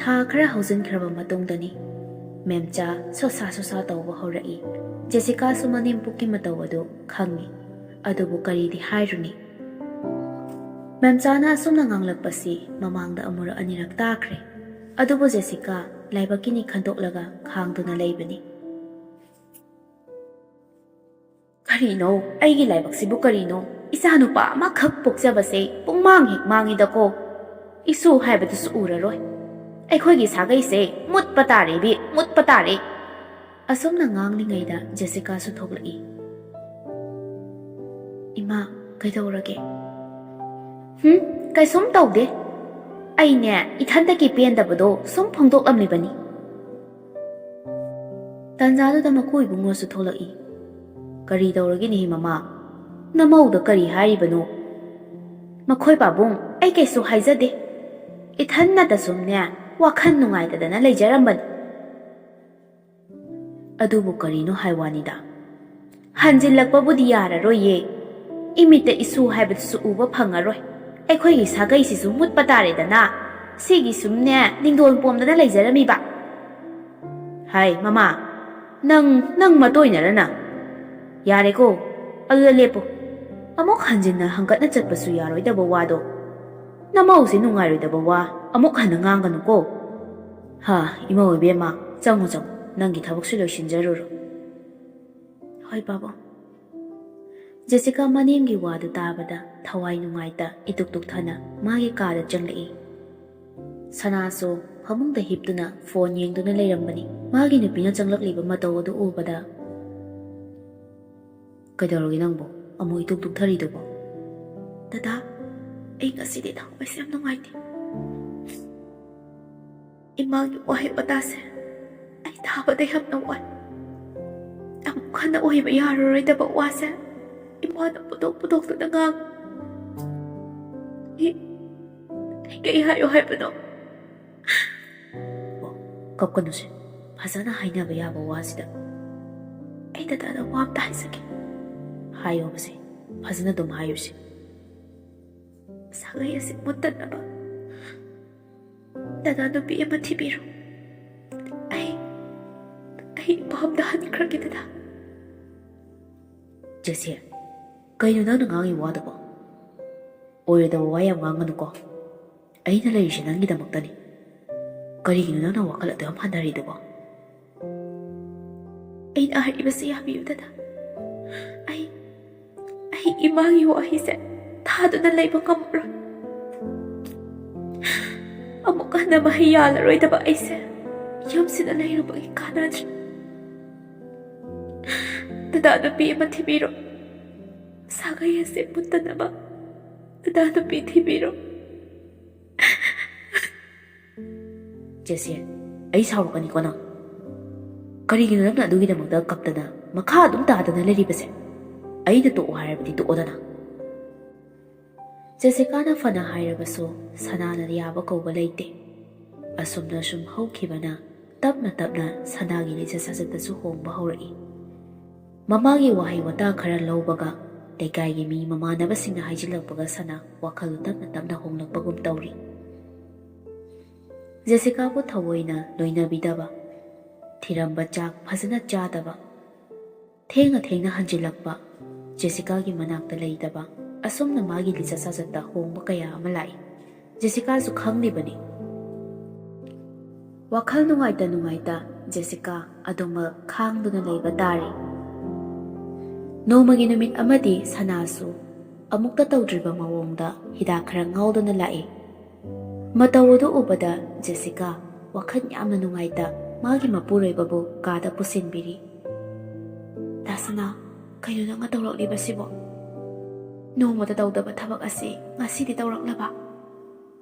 ꯊꯥ ꯈꯔ ꯍꯧꯖꯤꯟꯈ꯭ꯔꯕ ꯃꯇꯨꯡꯗꯅꯤ ꯃꯦꯝꯆꯥ ꯁꯣꯁꯥ ꯁꯣꯁꯥ ꯇꯧꯕ ꯍꯧꯔꯛꯏ꯫ ꯖꯦꯁꯤꯀꯥꯁꯨ ꯃꯅꯦꯝꯄꯣꯛꯀꯤ ꯃꯇꯧ ꯑꯗꯨ ꯈꯪꯏ꯫ ꯑꯗꯨꯕꯨ ꯀꯔꯤꯗꯤ ꯍꯥꯏꯔꯨꯅꯤ? ꯃꯦꯝꯆꯥꯅ ꯑꯁꯨꯝꯅ ꯉꯥꯡꯂꯛꯄꯁꯤ ꯃꯃꯥꯡꯗ ꯑꯃꯨꯔꯛ ꯑꯅꯤꯔꯛ ꯇꯥꯈ꯭ꯔꯦ꯫ ꯑꯗꯨꯕꯨ ꯖꯦꯁꯤꯀꯥ ꯂꯥꯏꯕꯛꯀꯤꯅꯤ ꯈꯟꯗꯣꯛꯂꯒ ꯈꯥꯡꯗꯨꯅ ꯂꯩꯕꯅꯤ꯫ ꯀꯔꯤꯅꯣ? ꯑꯩꯒꯤ ꯂꯥꯏꯕꯛꯁꯤꯕꯨ ꯀꯔꯤꯅꯣ? ꯏꯆꯥ ꯅꯨꯄꯥ ꯑꯃꯈꯛ ꯄꯣꯛꯆꯕꯁꯦ ꯄꯨꯡꯃꯥꯡ ꯍꯦꯛ ꯃꯥꯡꯉꯤꯗꯀꯣ꯫ ꯏꯁꯨ ꯍꯥꯏꯕꯗꯨꯁꯨ ꯎꯔꯔꯣꯏ꯫ ꯑꯩꯈꯣꯏꯒꯤ ꯁꯥꯒꯩꯁꯦ ꯃꯨꯠꯄ ꯇꯥꯔꯦ ꯏꯕꯤ, ꯃꯨꯠꯄ ꯇꯥꯔꯦ꯫ ꯑꯁꯨꯝꯅ ꯉꯥꯡꯂꯤꯉꯩꯗ ꯖꯦꯁꯤꯀꯥꯁꯨ ꯊꯣꯛꯂꯛꯏ꯫ ꯏꯃꯥ, ꯀꯩꯗꯧꯔꯒꯦ? ꯍꯨꯝ, ꯀꯩꯁꯨꯝ ꯇꯧꯗꯦ꯫ ꯑꯩꯅꯦ, ꯏꯊꯟꯇꯒꯤ ꯄꯦꯟꯗꯕꯗꯣ ꯁꯨꯝ ꯐꯣꯡꯗꯣꯛꯂꯝꯂꯤꯕꯅꯤ꯫ ꯇꯟꯖꯥꯗꯨꯗ ꯃꯀꯨ ꯏꯕꯨꯡꯉꯣꯁꯨ ꯊꯣꯛꯂꯛꯏ꯫ "ꯀꯔꯤ ꯇꯧꯔꯒꯦꯅꯦꯍꯦ ꯃꯃꯥ? ꯅꯃꯧꯗ ꯀꯔꯤ ꯍꯥꯏꯔꯤꯕꯅꯣ?" "ꯃꯈꯣꯏ ꯄꯥꯕꯨꯡ, ꯑꯩ ꯀꯩꯁꯨ ꯍꯥꯏꯖꯗꯦ꯫ ꯏꯊꯟꯅꯇ ꯁꯨꯝꯅꯦ, ꯋꯥꯈꯜ ꯅꯨꯡꯉꯥꯏꯇꯗꯅ ꯂꯩꯖꯔꯝꯕꯅꯤ꯫" "ꯑꯗꯨꯕꯨ ꯀꯔꯤꯅꯣ ꯍꯥꯏ ꯋꯥꯅꯤꯗ?" "ꯍꯟꯖꯤꯜꯂꯛꯄꯕꯨꯗꯤ ꯌꯥꯔꯔꯣꯏꯌꯦ꯫ ꯏꯃꯤꯠꯇ ꯏꯁꯨ ꯍꯥꯏꯕꯗꯨꯁꯨ ꯎꯕ ꯐꯪꯉꯔꯣꯏ꯫ ꯑꯩꯈꯣꯏꯒꯤ ꯁꯥꯒꯩꯁꯤꯁꯨ ꯃꯨꯠꯄ ꯇꯥꯔꯦꯗꯅ꯫ ꯁꯤꯒꯤ ꯁꯨꯝꯅꯦ ꯅꯤꯡꯗꯣꯜ ꯄꯣꯝꯗꯅ ꯂꯩꯖꯔꯝꯃꯤꯕ꯫" "ꯍꯥꯏ ꯃꯃꯥ, ꯅꯪ, ꯅꯪ ꯃꯇꯣꯏꯅꯔꯅ?" "ꯌꯥꯔꯦꯀꯣ, ꯑꯗꯨꯗ ꯂꯦꯞꯄꯨ꯫ ꯑꯃꯨꯛ ꯍꯟꯖꯤꯟꯅ ꯍꯪꯒꯠꯅ ꯆꯠꯄꯁꯨ ꯌꯥꯔꯣꯏꯗꯕ ꯋꯥꯗꯣ꯫ ꯅꯃꯧꯁꯦ ꯅꯨꯡꯉꯥꯏꯔꯣꯏꯗꯕ ꯋꯥ ꯑꯃꯨꯛ ꯍꯟꯅ ꯉꯥꯡꯒꯅꯨꯀꯣ꯫" "ꯍꯥ, ꯏꯃꯧ ꯏꯕꯦꯝꯃ, ꯆꯪꯉꯨ ꯆꯪꯉꯨ, ꯅꯪꯒꯤ ꯊꯕꯛꯁꯨ ꯂꯣꯏꯁꯤꯟꯖꯔꯨꯔꯣ꯫" "ꯍꯣꯏ ꯄꯥꯕꯨꯡ꯫" ꯖꯦꯁꯤꯀꯥ ꯃꯅꯦꯝꯒꯤ ꯋꯥꯗꯨ ꯇꯥꯕꯗ ꯊꯋꯥꯏ ꯅꯨꯡꯉꯥꯏꯇ ꯏꯇꯨꯛ ꯇꯨꯛꯊꯅ ꯃꯥꯒꯤ ꯀꯥꯗ ꯆꯪꯂꯛꯏ꯫ ꯁꯅꯥꯁꯨ ꯐꯃꯨꯡꯗ ꯍꯤꯞꯇꯨꯅ ꯐꯣꯟ ꯌꯦꯡꯗꯨꯅ ꯂꯩꯔꯝꯕꯅꯤ꯫ ꯃꯥꯒꯤ ꯅꯨꯄꯤꯅ ꯆꯪꯂꯛꯂꯤꯕ ꯃꯇꯧ ꯑꯗꯨ ꯎꯕꯗ, "ꯀꯩꯗꯧꯔꯒꯦ ꯅꯪꯕꯨ? ꯑꯃꯨꯛ ꯏꯇꯨꯛ ꯇꯨꯛꯊꯔꯤꯗꯨꯕꯣ?" "ꯗꯗꯥ, ꯑꯩ ꯉꯁꯤꯗꯤ ꯊꯋꯥꯏꯁꯦ ꯌꯥꯝ ꯅꯨꯡꯉꯥꯏꯇꯦ꯫ ꯏꯃꯥꯒꯤ ꯋꯥꯍꯩ ꯋꯥꯇꯥꯁꯦ ꯑꯩ ꯊꯥꯕꯗ ꯌꯥꯝꯅ ꯋꯥꯏ꯫ ꯑꯃꯨꯛ ꯍꯟꯅ ꯑꯣꯏꯕ ꯌꯥꯔꯔꯣꯏꯗꯕ ꯋꯥꯁꯦ ꯏꯃꯥꯅ ꯄꯨꯊꯣꯛ ꯄꯨꯊꯣꯛꯇꯨꯅ ꯉꯥꯡ꯫ ꯑꯩ, ꯑꯩ ꯀꯩ ꯍꯥꯏꯌꯣ ꯍꯥꯏꯕꯅꯣ?" "ꯑꯣ, ꯀꯞꯀꯅꯨꯁꯦ꯫ ꯐꯖꯅ ꯍꯥꯏꯅꯕ ꯌꯥꯕ ꯋꯥꯁꯤꯗ ꯑꯩ ꯗꯗꯥꯗ ꯋꯥ ꯑꯝꯇ ꯍꯥꯏꯖꯒꯦ꯫" "ꯍꯥꯏꯌꯣꯕꯁꯦ, ꯐꯖꯅ ꯑꯗꯨꯝ ꯍꯥꯏꯌꯨꯁꯦ꯫" "ꯁꯥꯒꯩ ꯑꯁꯤ ꯃꯨꯠꯇꯅꯕ ꯗꯗꯥ ꯅꯨꯄꯤ ꯑꯃ ꯊꯤꯕꯤꯔꯣ꯫ ꯑꯩ, ꯑꯩ ꯏꯄꯥꯝꯗ ꯍꯟꯈ꯭ꯔꯒꯦ ꯗꯗꯥ꯫" "ꯖꯦꯁꯤ, ꯀꯩꯅꯣ ꯅꯪꯅ ꯉꯥꯡꯉꯤ ꯋꯥꯗꯨꯕꯣ? ꯑꯣꯏꯔꯣꯏꯗꯕ ꯋꯥ ꯌꯥꯝ ꯉꯥꯡꯒꯅꯨꯀꯣ꯫ ꯑꯩꯅ ꯂꯩꯔꯤꯁꯦ ꯅꯪꯒꯤꯗꯃꯛꯇꯅꯤ꯫ ꯀꯔꯤꯒꯤꯅꯣ ꯅꯪꯅ ꯋꯥꯈꯜ ꯑꯗꯨ ꯌꯥꯝ ꯍꯟꯊꯔꯤꯗꯨꯕꯣ?" "ꯑꯩꯅ ꯍꯥꯏꯔꯤꯕꯁꯤ ꯌꯥꯕꯤꯌꯨ ꯗꯗꯥ꯫ ꯑꯩ, ꯑꯩ ꯏꯃꯥꯒꯤ ꯋꯥꯍꯩꯁꯦ ꯊꯥꯗꯨꯅ ꯂꯩꯕ ꯉꯝꯃꯔꯣꯏ꯫ ꯑꯃꯨꯛ ꯍꯟꯅ ꯃꯍꯩ ꯌꯥꯜꯂꯔꯣꯏꯗꯕ ꯑꯩꯁꯦ ꯌꯨꯝꯁꯤꯗ ꯂꯩꯔꯨꯕꯒꯤ ꯀꯥꯟꯅꯗ꯭ꯔꯦ꯫ ꯗꯗꯥ ꯅꯨꯄꯤ ꯑꯃ ꯊꯤꯕꯤꯔꯣ꯫ ꯁꯥꯒꯩ ꯑꯁꯦ ꯃꯨꯠꯇꯅꯕ ꯗꯗꯥ ꯅꯨꯄꯤ ꯊꯤꯕꯤꯔꯣ꯫ ꯆꯦꯁꯦ, ꯑꯩ ꯁꯥꯎꯔꯛꯀꯅꯤꯀꯣ ꯅꯪ꯫ ꯀꯔꯤꯒꯤꯅꯣ ꯅꯪꯅ ꯑꯗꯨꯒꯤꯗꯃꯛꯇ ꯀꯞꯇꯅ ꯃꯈꯥ ꯑꯗꯨꯝ ꯇꯥꯗꯅ ꯂꯩꯔꯤꯕꯁꯦ? ꯑꯩꯅ ꯇꯣꯛꯑꯣ ꯍꯥꯏꯔꯕꯗꯤ ꯇꯣꯛꯑꯣꯗꯅ꯫ ꯖꯦꯁꯤꯀꯥꯅ ꯐꯅ ꯍꯥꯏꯔꯕꯁꯨ ꯁꯅꯥꯅ ꯌꯥꯕ ꯀꯧꯕ ꯂꯩꯇꯦ꯫ ꯑꯁꯨꯝꯅ ꯁꯨꯝ ꯍꯧꯈꯤꯕꯅ ꯇꯞꯅ ꯇꯞꯅ ꯁꯅꯥꯒꯤ ꯂꯤꯆꯠ ꯁꯥꯖꯠꯇꯁꯨ ꯍꯣꯡꯕ ꯍꯧꯔꯛꯏ꯫ ꯃꯃꯥꯒꯤ ꯋꯥꯍꯩ ꯋꯥꯇꯥ ꯈꯔ ꯂꯧꯕꯒ, ꯂꯩꯀꯥꯏꯒꯤ ꯃꯤ ꯃꯃꯥꯟꯅꯕꯁꯤꯡꯅ ꯍꯥꯏꯖꯤꯜꯂꯛꯄꯒ ꯁꯅꯥ ꯋꯥꯈꯜ ꯇꯞꯅ ꯇꯞꯅ ꯍꯣꯡꯂꯛꯄꯒꯨꯝ ꯇꯧꯔꯤ꯫ ꯖꯦꯁꯤꯀꯥꯕꯨ ꯊꯑꯣꯏꯅ ꯂꯣꯏꯅꯕꯤꯗꯕ, ꯊꯤꯔꯝꯕ ꯆꯥꯛ ꯐꯖꯅ ꯆꯥꯗꯕ, ꯊꯦꯡꯅ ꯊꯦꯡꯅ ꯍꯟꯖꯤꯜꯂꯛꯄ, ꯖꯦꯁꯤꯀꯥꯒꯤ ꯃꯅꯥꯛꯇ ꯂꯩꯇꯕ, ꯑꯁꯨꯝꯅ ꯃꯥꯒꯤ ꯂꯤꯆꯠ ꯁꯥꯖꯠꯇ ꯍꯣꯡꯕ ꯀꯌꯥ ꯑꯃ ꯂꯥꯛꯏ꯫ ꯖꯦꯁꯤꯀꯥꯁꯨ ꯈꯪꯂꯤꯕꯅꯤ꯫ ꯋꯥꯈꯜ ꯅꯨꯡꯉꯥꯏꯇ ꯅꯨꯡꯉꯥꯏꯇ ꯖꯦꯁꯤꯀꯥ ꯑꯗꯨꯃꯛ ꯈꯥꯡꯗꯨꯅ ꯂꯩꯕ ꯇꯥꯔꯦ꯫ ꯅꯣꯡꯃꯒꯤ ꯅꯨꯃꯤꯠ ꯑꯃꯗꯤ ꯁꯅꯥꯁꯨ ꯑꯃꯨꯛꯇ ꯇꯧꯗ꯭ꯔꯤꯕ ꯃꯑꯣꯡꯗ ꯍꯤꯗꯥꯛ ꯈꯔ ꯉꯥꯎꯗꯨꯅ ꯂꯥꯛꯏ꯫ ꯃꯇꯧ ꯑꯗꯨ ꯎꯕꯗ ꯖꯦꯁꯤꯀꯥ ꯋꯥꯈꯜ ꯌꯥꯝꯅ ꯅꯨꯡꯉꯥꯏꯇ ꯃꯥꯒꯤ ꯃꯄꯨꯔꯣꯏꯕꯕꯨ ꯀꯥꯗ ꯄꯨꯁꯤꯟꯕꯤꯔꯤ꯫ "ꯗꯥ ꯁꯅꯥ, ꯀꯩꯅꯣ ꯅꯪꯅ ꯇꯧꯔꯛꯂꯤꯕꯁꯤꯕꯣ? ꯅꯣꯡꯃꯇ ꯇꯧꯗꯕ ꯊꯕꯛ ꯑꯁꯤ ꯉꯁꯤꯗꯤ ꯇꯧꯔꯛꯂꯕ?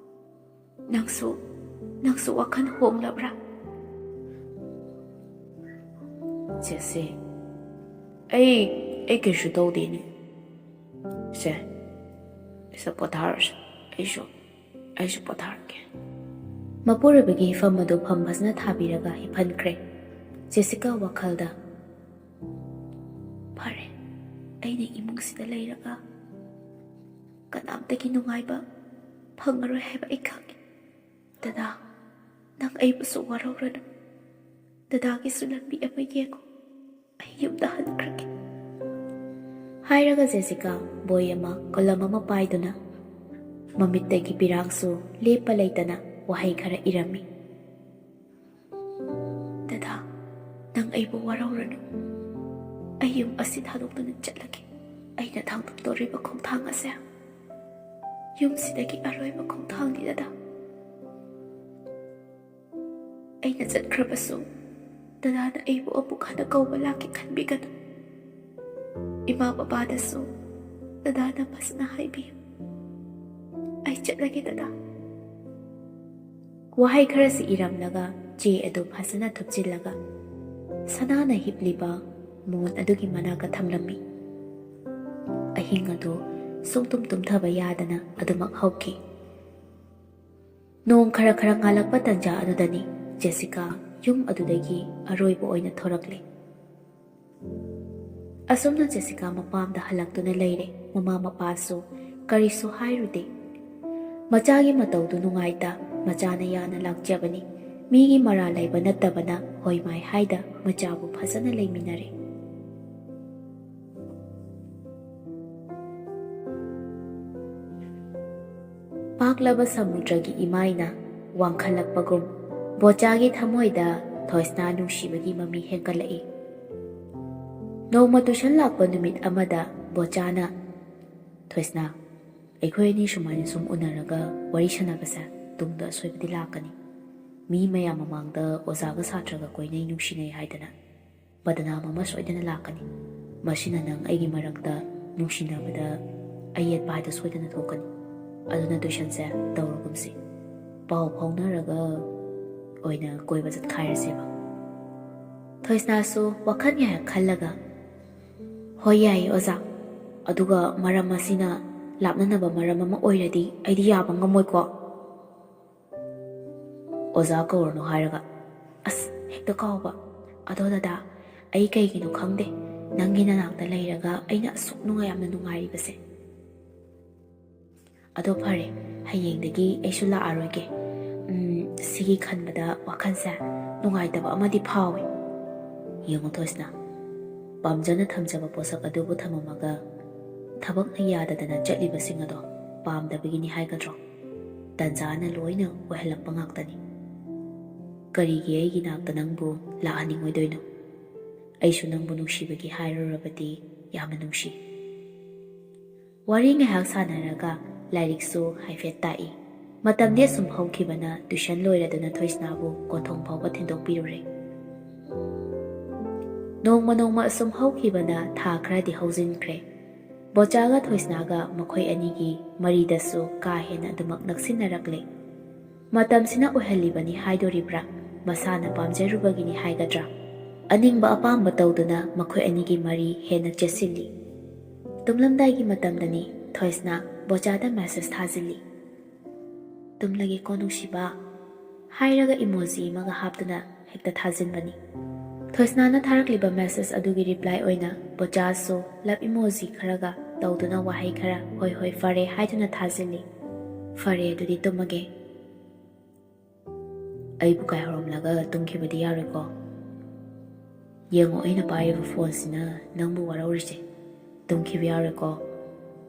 ꯅꯪꯁꯨ, ꯅꯪꯁꯨ ꯋꯥꯈꯜ ꯍꯣꯡꯂꯕ꯭ꯔꯥ?" "ꯆꯦꯁꯦ, ꯑꯩ, ꯑꯩ ꯀꯩꯁꯨ ꯇꯧꯗꯦꯅꯦ꯫ ꯁꯦ, ꯁꯦ ꯄꯣꯊꯥꯔꯁꯦ꯫ ꯑꯩꯁꯨ, ꯑꯩꯁꯨ ꯄꯣꯊꯥꯔꯒꯦ꯫" ꯃꯄꯨꯔꯣꯏꯕꯒꯤ ꯍꯤꯐꯝ ꯑꯗꯨ ꯐꯝ ꯐꯖꯅ ꯊꯥꯕꯤꯔꯒ ꯍꯤꯞꯍꯟꯈ꯭ꯔꯦ꯫ ꯖꯦꯁꯤꯀꯥ ꯋꯥꯈꯜꯗ, "ꯐꯔꯦ, ꯑꯩꯅ ꯏꯃꯨꯡꯁꯤꯗ ꯂꯩꯔꯒ ꯀꯅꯥꯝꯇꯒꯤ ꯅꯨꯡꯉꯥꯏꯕ ꯐꯪꯉꯔꯣꯏ ꯍꯥꯏꯕ ꯑꯩ ꯈꯪꯉꯤ꯫ ꯗꯗꯥ, ꯅꯪ ꯑꯩꯕꯨꯁꯨ ꯋꯥꯔꯧꯔꯅꯨ꯫ ꯗꯗꯥꯒꯤꯁꯨ ꯂꯝꯕꯤ ꯑꯃ ꯌꯦꯡꯉꯨ꯫ ꯑꯩ ꯌꯨꯝꯗ ꯍꯟꯈ꯭ꯔꯒꯦ꯫" ꯍꯥꯏꯔꯒ ꯖꯦꯁꯤꯀꯥ ꯕꯣꯏ ꯑꯃ, ꯀꯂꯝ ꯑꯃ ꯄꯥꯏꯗꯨꯅ ꯃꯃꯤꯠꯇꯒꯤ ꯄꯤꯔꯥꯡꯁꯨ ꯂꯦꯞꯄ ꯂꯩꯇꯅ ꯋꯥꯍꯩ ꯈꯔ ꯏꯔꯝꯃꯤ꯫ "ꯗꯗꯥ, ꯅꯪ ꯑꯩꯕꯨ ꯋꯥꯔꯧꯔꯅꯨ꯫ ꯑꯩ ꯌꯨꯝ ꯑꯁꯤ ꯊꯥꯗꯣꯛꯇꯨꯅ ꯆꯠꯂꯒꯦ꯫ ꯑꯩꯅ ꯊꯥꯡꯗꯣꯛꯇꯧꯔꯤꯕ ꯈꯣꯡꯊꯥꯡ ꯑꯁꯦ ꯌꯨꯝꯁꯤꯗꯒꯤ ꯑꯔꯣꯏꯕ ꯈꯣꯡꯊꯥꯡꯅꯤ, ꯗꯗꯥ꯫ ꯑꯩꯅ ꯆꯠꯈ꯭ꯔꯕꯁꯨ ꯗꯗꯥꯅ ꯑꯩꯕꯨ ꯑꯃꯨꯛ ꯍꯟꯅ ꯀꯧꯕ ꯂꯥꯛꯀꯦ ꯈꯟꯕꯤꯒꯅꯨ꯫ ꯏꯃꯥ ꯕꯕꯥꯗꯁꯨ ꯗꯗꯥꯅ ꯐꯖꯅ ꯍꯥꯏꯕꯤꯌꯨ꯫ "ꯑꯩ ꯆꯠꯂꯒꯦ, ꯗꯗꯥ꯫" ꯋꯥꯍꯩ ꯈꯔꯁꯤ ꯏꯔꯝꯂꯒ ꯆꯦ ꯑꯗꯨ ꯐꯖꯅ ꯊꯨꯞꯆꯤꯜꯂꯒ ꯁꯅꯥꯅ ꯍꯤꯞꯂꯤꯕ ꯃꯣꯟ ꯑꯗꯨꯒꯤ ꯃꯅꯥꯛꯇ ꯊꯝꯂꯝꯃꯤ꯫ ꯑꯍꯤꯡ ꯑꯗꯨ ꯁꯨꯡꯇꯨꯝ ꯇꯨꯝꯊꯕ ꯌꯥꯗꯅ ꯑꯗꯨꯃꯛ ꯍꯧꯈꯤ꯫ ꯅꯣꯡ ꯈꯔ ꯈꯔ ꯉꯥꯜꯂꯛꯄ ꯇꯟꯖꯥ ꯑꯗꯨꯗꯅꯤ ꯖꯦꯁꯤꯀꯥ ꯌꯨꯝ ꯑꯗꯨꯗꯒꯤ ꯑꯔꯣꯏꯕ ꯑꯣꯏꯅ ꯊꯣꯔꯛꯂꯤ꯫ ꯑꯁꯨꯝꯅ ꯖꯦꯁꯤꯀꯥ ꯃꯄꯥꯝꯗ ꯍꯜꯂꯛꯇꯨꯅ ꯂꯩꯔꯦ꯫ ꯃꯃꯥ ꯃꯄꯥꯁꯨ ꯀꯔꯤꯁꯨ ꯍꯥꯏꯔꯨꯗꯦ꯫ ꯃꯆꯥꯒꯤ ꯃꯇꯧꯗꯨ ꯅꯨꯡꯉꯥꯏꯇ ꯃꯆꯥꯅ ꯌꯥꯅ ꯂꯥꯛꯆꯕꯅꯤ꯫ ꯃꯤꯒꯤ ꯃꯔꯥꯜ ꯂꯩꯕ ꯅꯠꯇꯕꯅ ꯍꯣꯏ ꯃꯥꯏ ꯍꯥꯏꯗ ꯃꯆꯥꯕꯨ ꯐꯖꯅ ꯂꯩꯃꯤꯟꯅꯔꯦ꯫ ꯄꯥꯛꯂꯕ ꯁꯃꯨꯗ꯭ꯔꯒꯤ ꯏꯃꯥꯏꯅ ꯋꯥꯡꯈꯠꯂꯛꯄꯒꯨꯝ ꯕꯣꯆꯥꯒꯤ ꯊꯃꯣꯏꯗ ꯊꯣꯏꯁꯅꯥ ꯅꯨꯡꯁꯤꯕꯒꯤ ꯃꯃꯤ ꯍꯦꯟꯒꯠꯂꯛꯏ꯫ ꯅꯣꯡꯃ ꯇꯨꯏꯁꯟ ꯂꯥꯛꯄ ꯅꯨꯃꯤꯠ ꯑꯃꯗ ꯕꯣꯆꯥꯅ, "ꯊꯣꯏꯁꯅꯥ, ꯑꯩꯈꯣꯏ ꯑꯅꯤ ꯁꯨꯃꯥꯏꯅ ꯁꯨꯝ ꯎꯅꯔꯒ ꯋꯥꯔꯤ ꯁꯥꯟꯅꯕꯁꯦ ꯇꯨꯡꯗ ꯑꯁꯣꯏꯕꯗꯤ ꯂꯥꯛꯀꯅꯤ꯫ ꯃꯤ ꯃꯌꯥꯝ ꯃꯃꯥꯡꯗ ꯑꯣꯖꯥꯒ ꯁꯥꯇ꯭ꯔꯒ ꯀꯣꯏꯅꯩ ꯅꯨꯡꯁꯤꯅꯩ ꯍꯥꯏꯗꯅ ꯕꯗꯅꯥꯝ ꯑꯃ ꯁꯣꯏꯗꯅ ꯂꯥꯛꯀꯅꯤ꯫ ꯃꯁꯤꯅ ꯅꯪ ꯑꯩꯒꯤ ꯃꯔꯛꯇ ꯅꯨꯡꯁꯤꯅꯕꯗ ꯑꯌꯦꯠꯄ ꯍꯥꯏꯗꯣ ꯁꯣꯏꯗꯅ ꯊꯣꯛꯀꯅꯤ꯫ ꯑꯗꯨꯅ ꯇꯨꯏꯁꯟꯁꯦ ꯇꯧꯔꯒꯨꯝꯁꯤ꯫ ꯄꯥꯎ ꯐꯥꯎꯅꯔꯒ ꯑꯣꯏꯅ ꯀꯣꯏꯕ ꯆꯠꯈꯥꯏꯔꯁꯦꯕ꯫" ꯊꯣꯏꯁꯅꯥꯁꯨ ꯋꯥꯈꯜ ꯉꯥꯏꯍꯥꯛ ꯈꯜꯂꯒ, "ꯍꯣꯏ, ꯌꯥꯏꯌꯦ ꯑꯣꯖꯥ꯫ ꯑꯗꯨꯒ ꯃꯔꯝ ꯑꯁꯤꯅ ꯂꯥꯞꯅꯅꯕ ꯃꯔꯝ ꯑꯃ ꯑꯣꯏꯔꯗꯤ ꯑꯩꯗꯤ ꯌꯥꯕ ꯉꯝꯃꯣꯏꯀꯣ꯫" "ꯑꯣꯖꯥ ꯀꯧꯔꯅꯨ ꯍꯥꯏꯔꯒ꯫" "ꯑꯁ, ꯍꯦꯛꯇ ꯀꯥꯎꯕ꯫ ꯑꯗꯣ ꯗꯗꯥ, ꯑꯩ ꯀꯩꯒꯤꯅꯣ ꯈꯪꯗꯦ, ꯅꯪꯒꯤ ꯅꯅꯥꯛꯇ ꯂꯩꯔꯒ ꯑꯩꯅ ꯑꯁꯨꯛ ꯅꯨꯡꯉꯥꯏ, ꯌꯥꯝꯅ ꯅꯨꯡꯉꯥꯏꯔꯤꯕꯁꯦ꯫ ꯑꯗꯣ ꯐꯔꯦ, ꯍꯌꯦꯡꯗꯒꯤ ꯑꯩꯁꯨ ꯂꯥꯛꯑꯔꯣꯏꯒꯦ꯫ ꯎꯝ, ꯁꯤꯒꯤ ꯈꯟꯕꯗ ꯋꯥꯈꯜꯁꯦ ꯅꯨꯡꯉꯥꯏꯇꯕ ꯑꯃꯗꯤ ꯐꯥꯎꯏ꯫" ꯌꯦꯡꯉꯨ ꯊꯣꯏꯁꯅꯥ, ꯄꯥꯝꯖꯅ ꯊꯝꯖꯕ ꯄꯣꯠꯁꯛ ꯑꯗꯨꯕꯨ ꯊꯝꯃꯝꯃꯒ ꯊꯕꯛꯅ ꯌꯥꯗꯗꯅ ꯆꯠꯂꯤꯕꯁꯤꯡ ꯑꯗꯣ ꯄꯥꯝꯗꯕꯒꯤꯅꯤ ꯍꯥꯏꯒꯗ꯭ꯔꯣ? ꯇꯟꯖꯥꯅ ꯂꯣꯏꯅ ꯑꯣꯏꯍꯜꯂꯛꯄ ꯉꯥꯛꯇꯅꯤ꯫ ꯀꯔꯤꯒꯤ ꯑꯩꯒꯤ ꯅꯥꯛꯇ ꯅꯪꯕꯨ ꯂꯥꯛꯍꯟꯅꯤꯡꯉꯣꯏꯗꯣꯏꯅꯣ? ꯑꯩꯁꯨ ꯅꯪꯕꯨ ꯅꯨꯡꯁꯤꯕꯒꯤ ꯍꯥꯏꯔꯨꯔꯕꯗꯤ ꯌꯥꯝꯅ ꯅꯨꯡꯁꯤ꯫ ꯋꯥꯔꯤ ꯉꯥꯏꯍꯥꯛ ꯁꯥꯟꯅꯔꯒ ꯂꯥꯏꯔꯤꯛꯁꯨ ꯍꯥꯏꯐꯦꯠ ꯇꯥꯛꯏ꯫ ꯃꯇꯝꯗꯤ ꯑꯁꯨꯝ ꯍꯧꯈꯤꯕꯅ ꯇꯨꯏꯁꯟ ꯂꯣꯏꯔꯗꯨꯅ ꯊꯣꯏꯁꯅꯥꯕꯨ ꯀꯣꯟꯊꯣꯡ ꯐꯥꯎꯕ ꯊꯤꯟꯗꯣꯛꯄꯤꯔꯨꯔꯦ꯫ ꯅꯣꯡꯃ ꯅꯣꯡꯃ ꯑꯁꯨꯝ ꯍꯧꯈꯤꯕꯅ ꯊꯥ ꯈꯔꯗꯤ ꯍꯧꯖꯤꯟꯈ꯭ꯔꯦ꯫ ꯕꯣꯆꯥꯒ ꯊꯣꯏꯁꯅꯥꯒ ꯃꯈꯣꯏ ꯑꯅꯤꯒꯤ ꯃꯔꯤꯗꯁꯨ ꯀꯥ ꯍꯦꯟꯅ ꯑꯗꯨꯃꯛ ꯅꯛꯁꯤꯟꯅꯔꯛꯂꯦ꯫ ꯃꯇꯝꯁꯤꯅ ꯑꯣꯏꯍꯜꯂꯤꯕꯅꯤ ꯍꯥꯏꯗꯣꯔꯤꯕ꯭ꯔꯥ, ꯃꯁꯥꯅ ꯄꯥꯝꯖꯔꯨꯕꯒꯤꯅꯤ ꯍꯥꯏꯒꯗ꯭ꯔꯥ, ꯑꯅꯤꯡꯕ ꯑꯄꯥꯝꯕ ꯇꯧꯗꯨꯅ ꯃꯈꯣꯏ ꯑꯅꯤꯒꯤ ꯃꯔꯤ ꯍꯦꯟꯅ ꯆꯦꯠꯁꯤꯜꯂꯤ꯫ ꯇꯨꯝꯂꯝꯗꯥꯏꯒꯤ ꯃꯇꯝꯗꯅꯤ ꯊꯣꯏꯁꯅꯥ ꯕꯣꯆꯥꯗ ꯃꯦꯁꯦꯖ ꯊꯥꯖꯤꯜꯂꯤ꯫ "ꯇꯨꯝꯂꯒꯦꯀꯣ ꯅꯨꯡꯁꯤꯕ" ꯍꯥꯏꯔꯒ ꯏꯃꯣꯖꯤ ꯑꯃꯒ ꯍꯥꯞꯇꯨꯅ ꯍꯦꯛꯇ ꯊꯥꯖꯤꯟꯕꯅꯤ꯫ ꯊꯣꯏꯁꯅꯥꯅ ꯊꯥꯔꯛꯂꯤꯕ ꯃꯦꯁꯦꯖ ꯑꯗꯨꯒꯤ ꯔꯤꯄ꯭ꯂꯥꯏ ꯑꯣꯏꯅ ꯕꯣꯆꯥꯁꯨ ꯂꯞ ꯏꯃꯣꯖꯤ ꯈꯔꯒ ꯇꯧꯗꯨꯅ ꯋꯥꯍꯩ ꯈꯔ "ꯍꯣꯏ ꯍꯣꯏ ꯐꯔꯦ" ꯍꯥꯏꯗꯨꯅ ꯊꯥꯖꯤꯜꯂꯤ꯫ "ꯐꯔꯦ, ꯑꯗꯨꯗꯤ ꯇꯨꯝꯃꯒꯦ꯫ ꯑꯩꯕꯨ ꯀꯥꯏꯍꯧꯔꯝꯂꯒ ꯇꯨꯝꯈꯤꯕꯗꯤ ꯌꯥꯔꯣꯏꯀꯣ꯫ ꯌꯦꯡꯉꯣ, ꯑꯩꯅ ꯄꯥꯏꯔꯤꯕ ꯐꯣꯟꯁꯤꯅ ꯅꯪꯕꯨ ꯋꯥꯔꯧꯔꯤꯁꯦ꯫ ꯇꯨꯝꯈꯤꯕ ꯌꯥꯔꯣꯏꯀꯣ꯫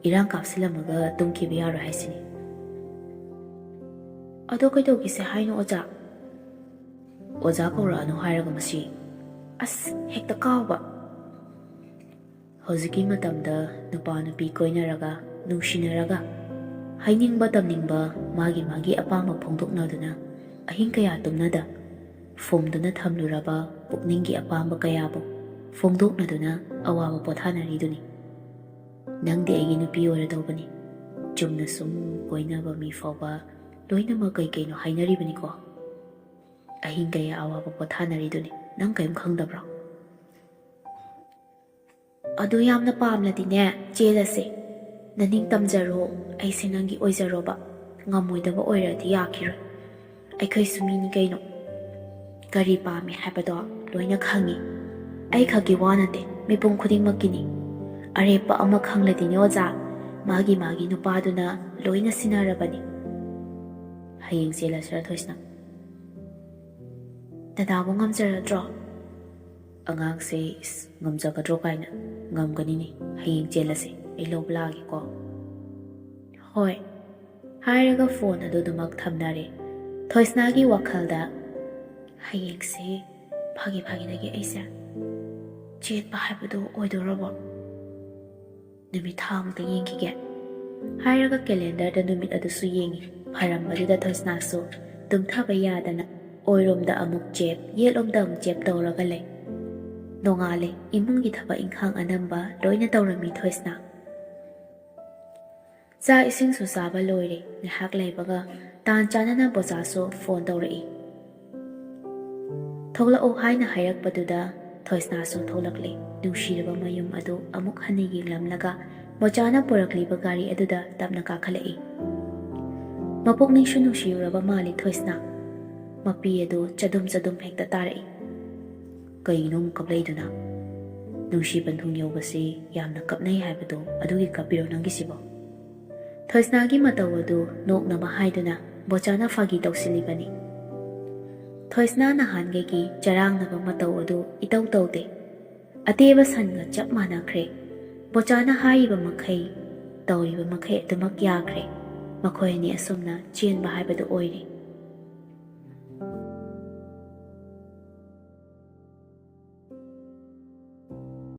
ꯏꯔꯥꯡ ꯀꯥꯞꯁꯤꯜꯂꯝꯃꯒ ꯇꯨꯝꯈꯤꯕ ꯌꯥꯔꯣꯏ ꯍꯥꯏꯁꯤꯅꯤ꯫" "ꯑꯗꯣ ꯀꯩꯗꯧꯈꯤꯁꯦ ꯍꯥꯏꯅꯣ ꯑꯣꯖꯥ?" "ꯑꯣꯖꯥ ꯀꯧꯔꯛꯑꯅꯨ ꯍꯥꯏꯔꯒ ꯃꯁꯤ꯫ ꯑꯁ, ꯍꯦꯛꯇ ꯀꯥꯎꯕ꯫" ꯍꯧꯖꯤꯛꯀꯤ ꯃꯇꯝꯗ ꯅꯨꯄꯥ ꯅꯨꯄꯤ ꯀꯣꯏꯅꯔꯒ, ꯅꯨꯡꯁꯤꯅꯔꯒ, ꯍꯩꯅꯤꯡꯕ ꯇꯝꯅꯤꯡꯕ ꯃꯥꯒꯤ ꯃꯥꯒꯤ ꯑꯄꯥꯝꯕ ꯐꯣꯡꯗꯣꯛꯅꯗꯨꯅ ꯑꯍꯤꯡ ꯀꯌꯥ ꯇꯨꯝꯅꯗ ꯐꯨꯝꯗꯨꯅ ꯊꯝꯂꯨꯔꯕ ꯄꯨꯛꯅꯤꯡꯒꯤ ꯑꯄꯥꯝꯕ ꯀꯌꯥꯕꯨ ꯐꯣꯡꯗꯣꯛꯅꯗꯨꯅ ꯑꯋꯥꯕ ꯄꯣꯊꯥꯅꯔꯤꯗꯨꯅꯤ꯫ ꯅꯪꯗꯤ ꯑꯩꯒꯤ ꯅꯨꯄꯤ ꯑꯣꯏꯔꯗꯧꯕꯅꯤ꯫ ꯆꯨꯝꯅ ꯁꯨꯝ ꯀꯣꯏꯅꯕ ꯃꯤ ꯐꯥꯎꯕ ꯂꯣꯏꯅꯃꯛ ꯀꯩ ꯀꯩꯅꯣ ꯍꯥꯏꯅꯔꯤꯕꯅꯤꯀꯣ꯫ ꯑꯍꯤꯡ ꯀꯌꯥ ꯑꯋꯥꯕ ꯄꯣꯊꯥꯅꯔꯤꯗꯨꯅꯤ꯫ ꯅꯪ ꯀꯔꯤꯝ ꯈꯪꯗꯕ꯭ꯔꯣ?" "ꯑꯗꯨ ꯌꯥꯝꯅ ꯄꯥꯝꯂꯗꯤꯅꯦ, ꯆꯦꯜꯂꯁꯦ꯫ ꯅꯅꯤꯡ ꯇꯝꯖꯔꯣ, ꯑꯩꯁꯦ ꯅꯪꯒꯤ ꯑꯣꯏꯖꯔꯣꯕ꯫ ꯉꯝꯃꯣꯏꯗꯕ ꯑꯣꯏꯔꯗꯤ ꯌꯥꯈꯤꯔꯣꯏ꯫ ꯑꯩꯈꯣꯏꯁꯨ ꯃꯤꯅꯤ ꯀꯩꯅꯣ꯫ ꯀꯔꯤ ꯄꯥꯝꯃꯤ ꯍꯥꯏꯕꯗꯣ ꯂꯣꯏꯅ ꯈꯪꯉꯤ꯫ ꯑꯩ ꯈꯛꯀꯤ ꯋꯥ ꯅꯠꯇꯦ, ꯃꯤꯄꯨꯝ ꯈꯨꯗꯤꯡꯃꯛꯀꯤꯅꯤ꯫ ꯑꯔꯦꯞꯄ ꯑꯃ ꯈꯪꯂꯗꯤꯅꯦ ꯑꯣꯖꯥ, ꯃꯥꯒꯤ ꯃꯥꯒꯤ ꯅꯨꯄꯥꯗꯨꯅ ꯂꯣꯏꯅ ꯁꯤꯟꯅꯔꯕꯅꯤ꯫" "ꯍꯌꯦꯡ ꯆꯦꯜꯂꯁꯤꯔ ꯊꯣꯏꯁꯅꯥ?" "ꯗꯗꯥꯕꯨ ꯉꯝꯖꯔꯗ꯭ꯔꯣ?" "ꯑꯉꯥꯡꯁꯦ, ꯏꯁ, ꯉꯝꯖꯒꯗ꯭ꯔꯣ ꯀꯥꯏꯅ꯫ ꯉꯝꯒꯅꯤꯅꯦ, ꯍꯌꯦꯡ ꯆꯦꯜꯂꯁꯦ, ꯑꯩ ꯂꯧꯕ ꯂꯥꯛꯑꯒꯦꯀꯣ꯫" "ꯍꯣꯏ" ꯍꯥꯏꯔꯒ ꯐꯣꯟ ꯑꯗꯨ ꯑꯗꯨꯃꯛ ꯊꯝꯅꯔꯦ꯫ ꯊꯣꯏꯁꯅꯥꯒꯤ ꯋꯥꯈꯜꯗ, "ꯍꯌꯦꯡꯁꯦ ꯐꯥꯒꯤ ꯐꯥꯒꯤꯗꯒꯤ ꯑꯩꯁꯦ ꯆꯦꯠꯄ ꯍꯥꯏꯕꯗꯨ ꯑꯣꯏꯗꯣꯔꯕꯣ? ꯅꯨꯃꯤꯠ ꯊꯥ ꯑꯃꯨꯛꯇ ꯌꯦꯡꯈꯤꯒꯦ" ꯍꯥꯏꯔꯒ ꯀꯦꯂꯦꯟꯗꯔꯗ ꯅꯨꯃꯤꯠ ꯑꯗꯨꯁꯨ ꯌꯦꯡꯉꯤ꯫ ꯐꯔꯝꯕꯗꯨꯗ ꯊꯣꯏꯁꯅꯥꯁꯨ ꯇꯨꯝꯊꯕ ꯌꯥꯗꯅ ꯑꯣꯏꯔꯣꯝꯗ ꯑꯃꯨꯛ ꯆꯦꯞ, ꯌꯦꯠꯂꯣꯝꯗ ꯑꯃꯨꯛ ꯆꯦꯞ ꯇꯧꯔꯒ ꯂꯩ꯫ ꯅꯣꯡꯉꯥꯜꯂꯦ꯫ ꯏꯃꯨꯡꯒꯤ ꯊꯕꯛ ꯏꯪꯈꯥꯡ ꯑꯅꯝꯕ ꯂꯣꯏꯅ ꯇꯧꯔꯝꯃꯤ ꯊꯣꯏꯁꯅꯥ꯫ ꯆꯥꯛ ꯏꯁꯤꯡꯁꯨ ꯆꯥꯕ ꯂꯣꯏꯔꯦ꯫ ꯉꯥꯏꯍꯥꯛ ꯂꯩꯕꯒ ꯇꯥꯟ ꯆꯥꯅꯅ ꯕꯣꯆꯥꯁꯨ ꯐꯣꯟ ꯇꯧꯔꯛꯏ꯫ ꯊꯣꯛꯂꯛꯑꯣ ꯍꯥꯏꯅ ꯍꯥꯏꯔꯛꯄꯗꯨꯗ ꯊꯣꯏꯁꯅꯥꯁꯨ ꯊꯣꯛꯂꯛꯂꯦ꯫ ꯅꯨꯡꯁꯤꯔꯕ ꯃꯌꯨꯝ ꯑꯗꯨ ꯑꯃꯨꯛ ꯍꯟꯅ ꯌꯦꯡꯂꯝꯂꯒ ꯕꯣꯆꯥꯅ ꯄꯨꯔꯛꯂꯤꯕ ꯒꯥꯔꯤ ꯑꯗꯨꯗ ꯇꯞꯅ ꯀꯥꯈꯠꯂꯛꯏ꯫ ꯃꯄꯨꯛꯅꯤꯡꯁꯨ ꯅꯨꯡꯁꯤꯔꯨꯔꯕ ꯃꯥꯜꯂꯤ ꯊꯣꯏꯁꯅꯥ꯫ ꯃꯄꯤ ꯑꯗꯨ ꯆꯗꯨꯝ ꯆꯗꯨꯝ ꯍꯦꯛꯇ ꯇꯥꯔꯛꯏ꯫ ꯀꯩꯒꯤꯅꯣ ꯑꯃꯨꯛ ꯀꯞꯂꯛꯏꯗꯨꯅ? ꯅꯨꯡꯁꯤ ꯄꯟꯊꯨꯡ ꯌꯧꯕꯁꯤ ꯌꯥꯝꯅ ꯀꯞꯅꯩ ꯍꯥꯏꯕꯗꯣ ꯑꯗꯨꯒꯤ ꯀꯞꯄꯤꯔꯣ ꯅꯪꯒꯤꯁꯤꯕꯣ? ꯊꯣꯏꯁꯅꯥꯒꯤ ꯃꯇꯧ ꯑꯗꯨ ꯅꯣꯛꯅꯕ ꯍꯥꯏꯗꯨꯅ ꯕꯣꯆꯥꯅ ꯐꯥꯒꯤ ꯇꯧꯁꯤꯜꯂꯤꯕꯅꯤ꯫ ꯊꯣꯏꯁꯅꯥ ꯅꯍꯥꯟꯒꯩꯒꯤ ꯆꯔꯥꯡꯅꯕ ꯃꯇꯧ ꯑꯗꯨ ꯏꯇꯧ ꯇꯧꯗꯦ꯫ ꯑꯇꯦꯕ ꯁꯟꯒ ꯆꯞ ꯃꯥꯟꯅꯈ꯭ꯔꯦ꯫ ꯕꯣꯆꯥꯅ ꯍꯥꯏꯔꯤꯕ ꯃꯈꯩ, ꯇꯧꯔꯤꯕ ꯃꯈꯩ ꯑꯗꯨꯃꯛ ꯌꯥꯈ꯭ꯔꯦ꯫ ꯃꯈꯣꯏ ꯑꯅꯤ ꯑꯁꯨꯝꯅ ꯆꯦꯟꯕ ꯍꯥꯏꯕꯗꯨ ꯑꯣꯏꯔꯦ꯫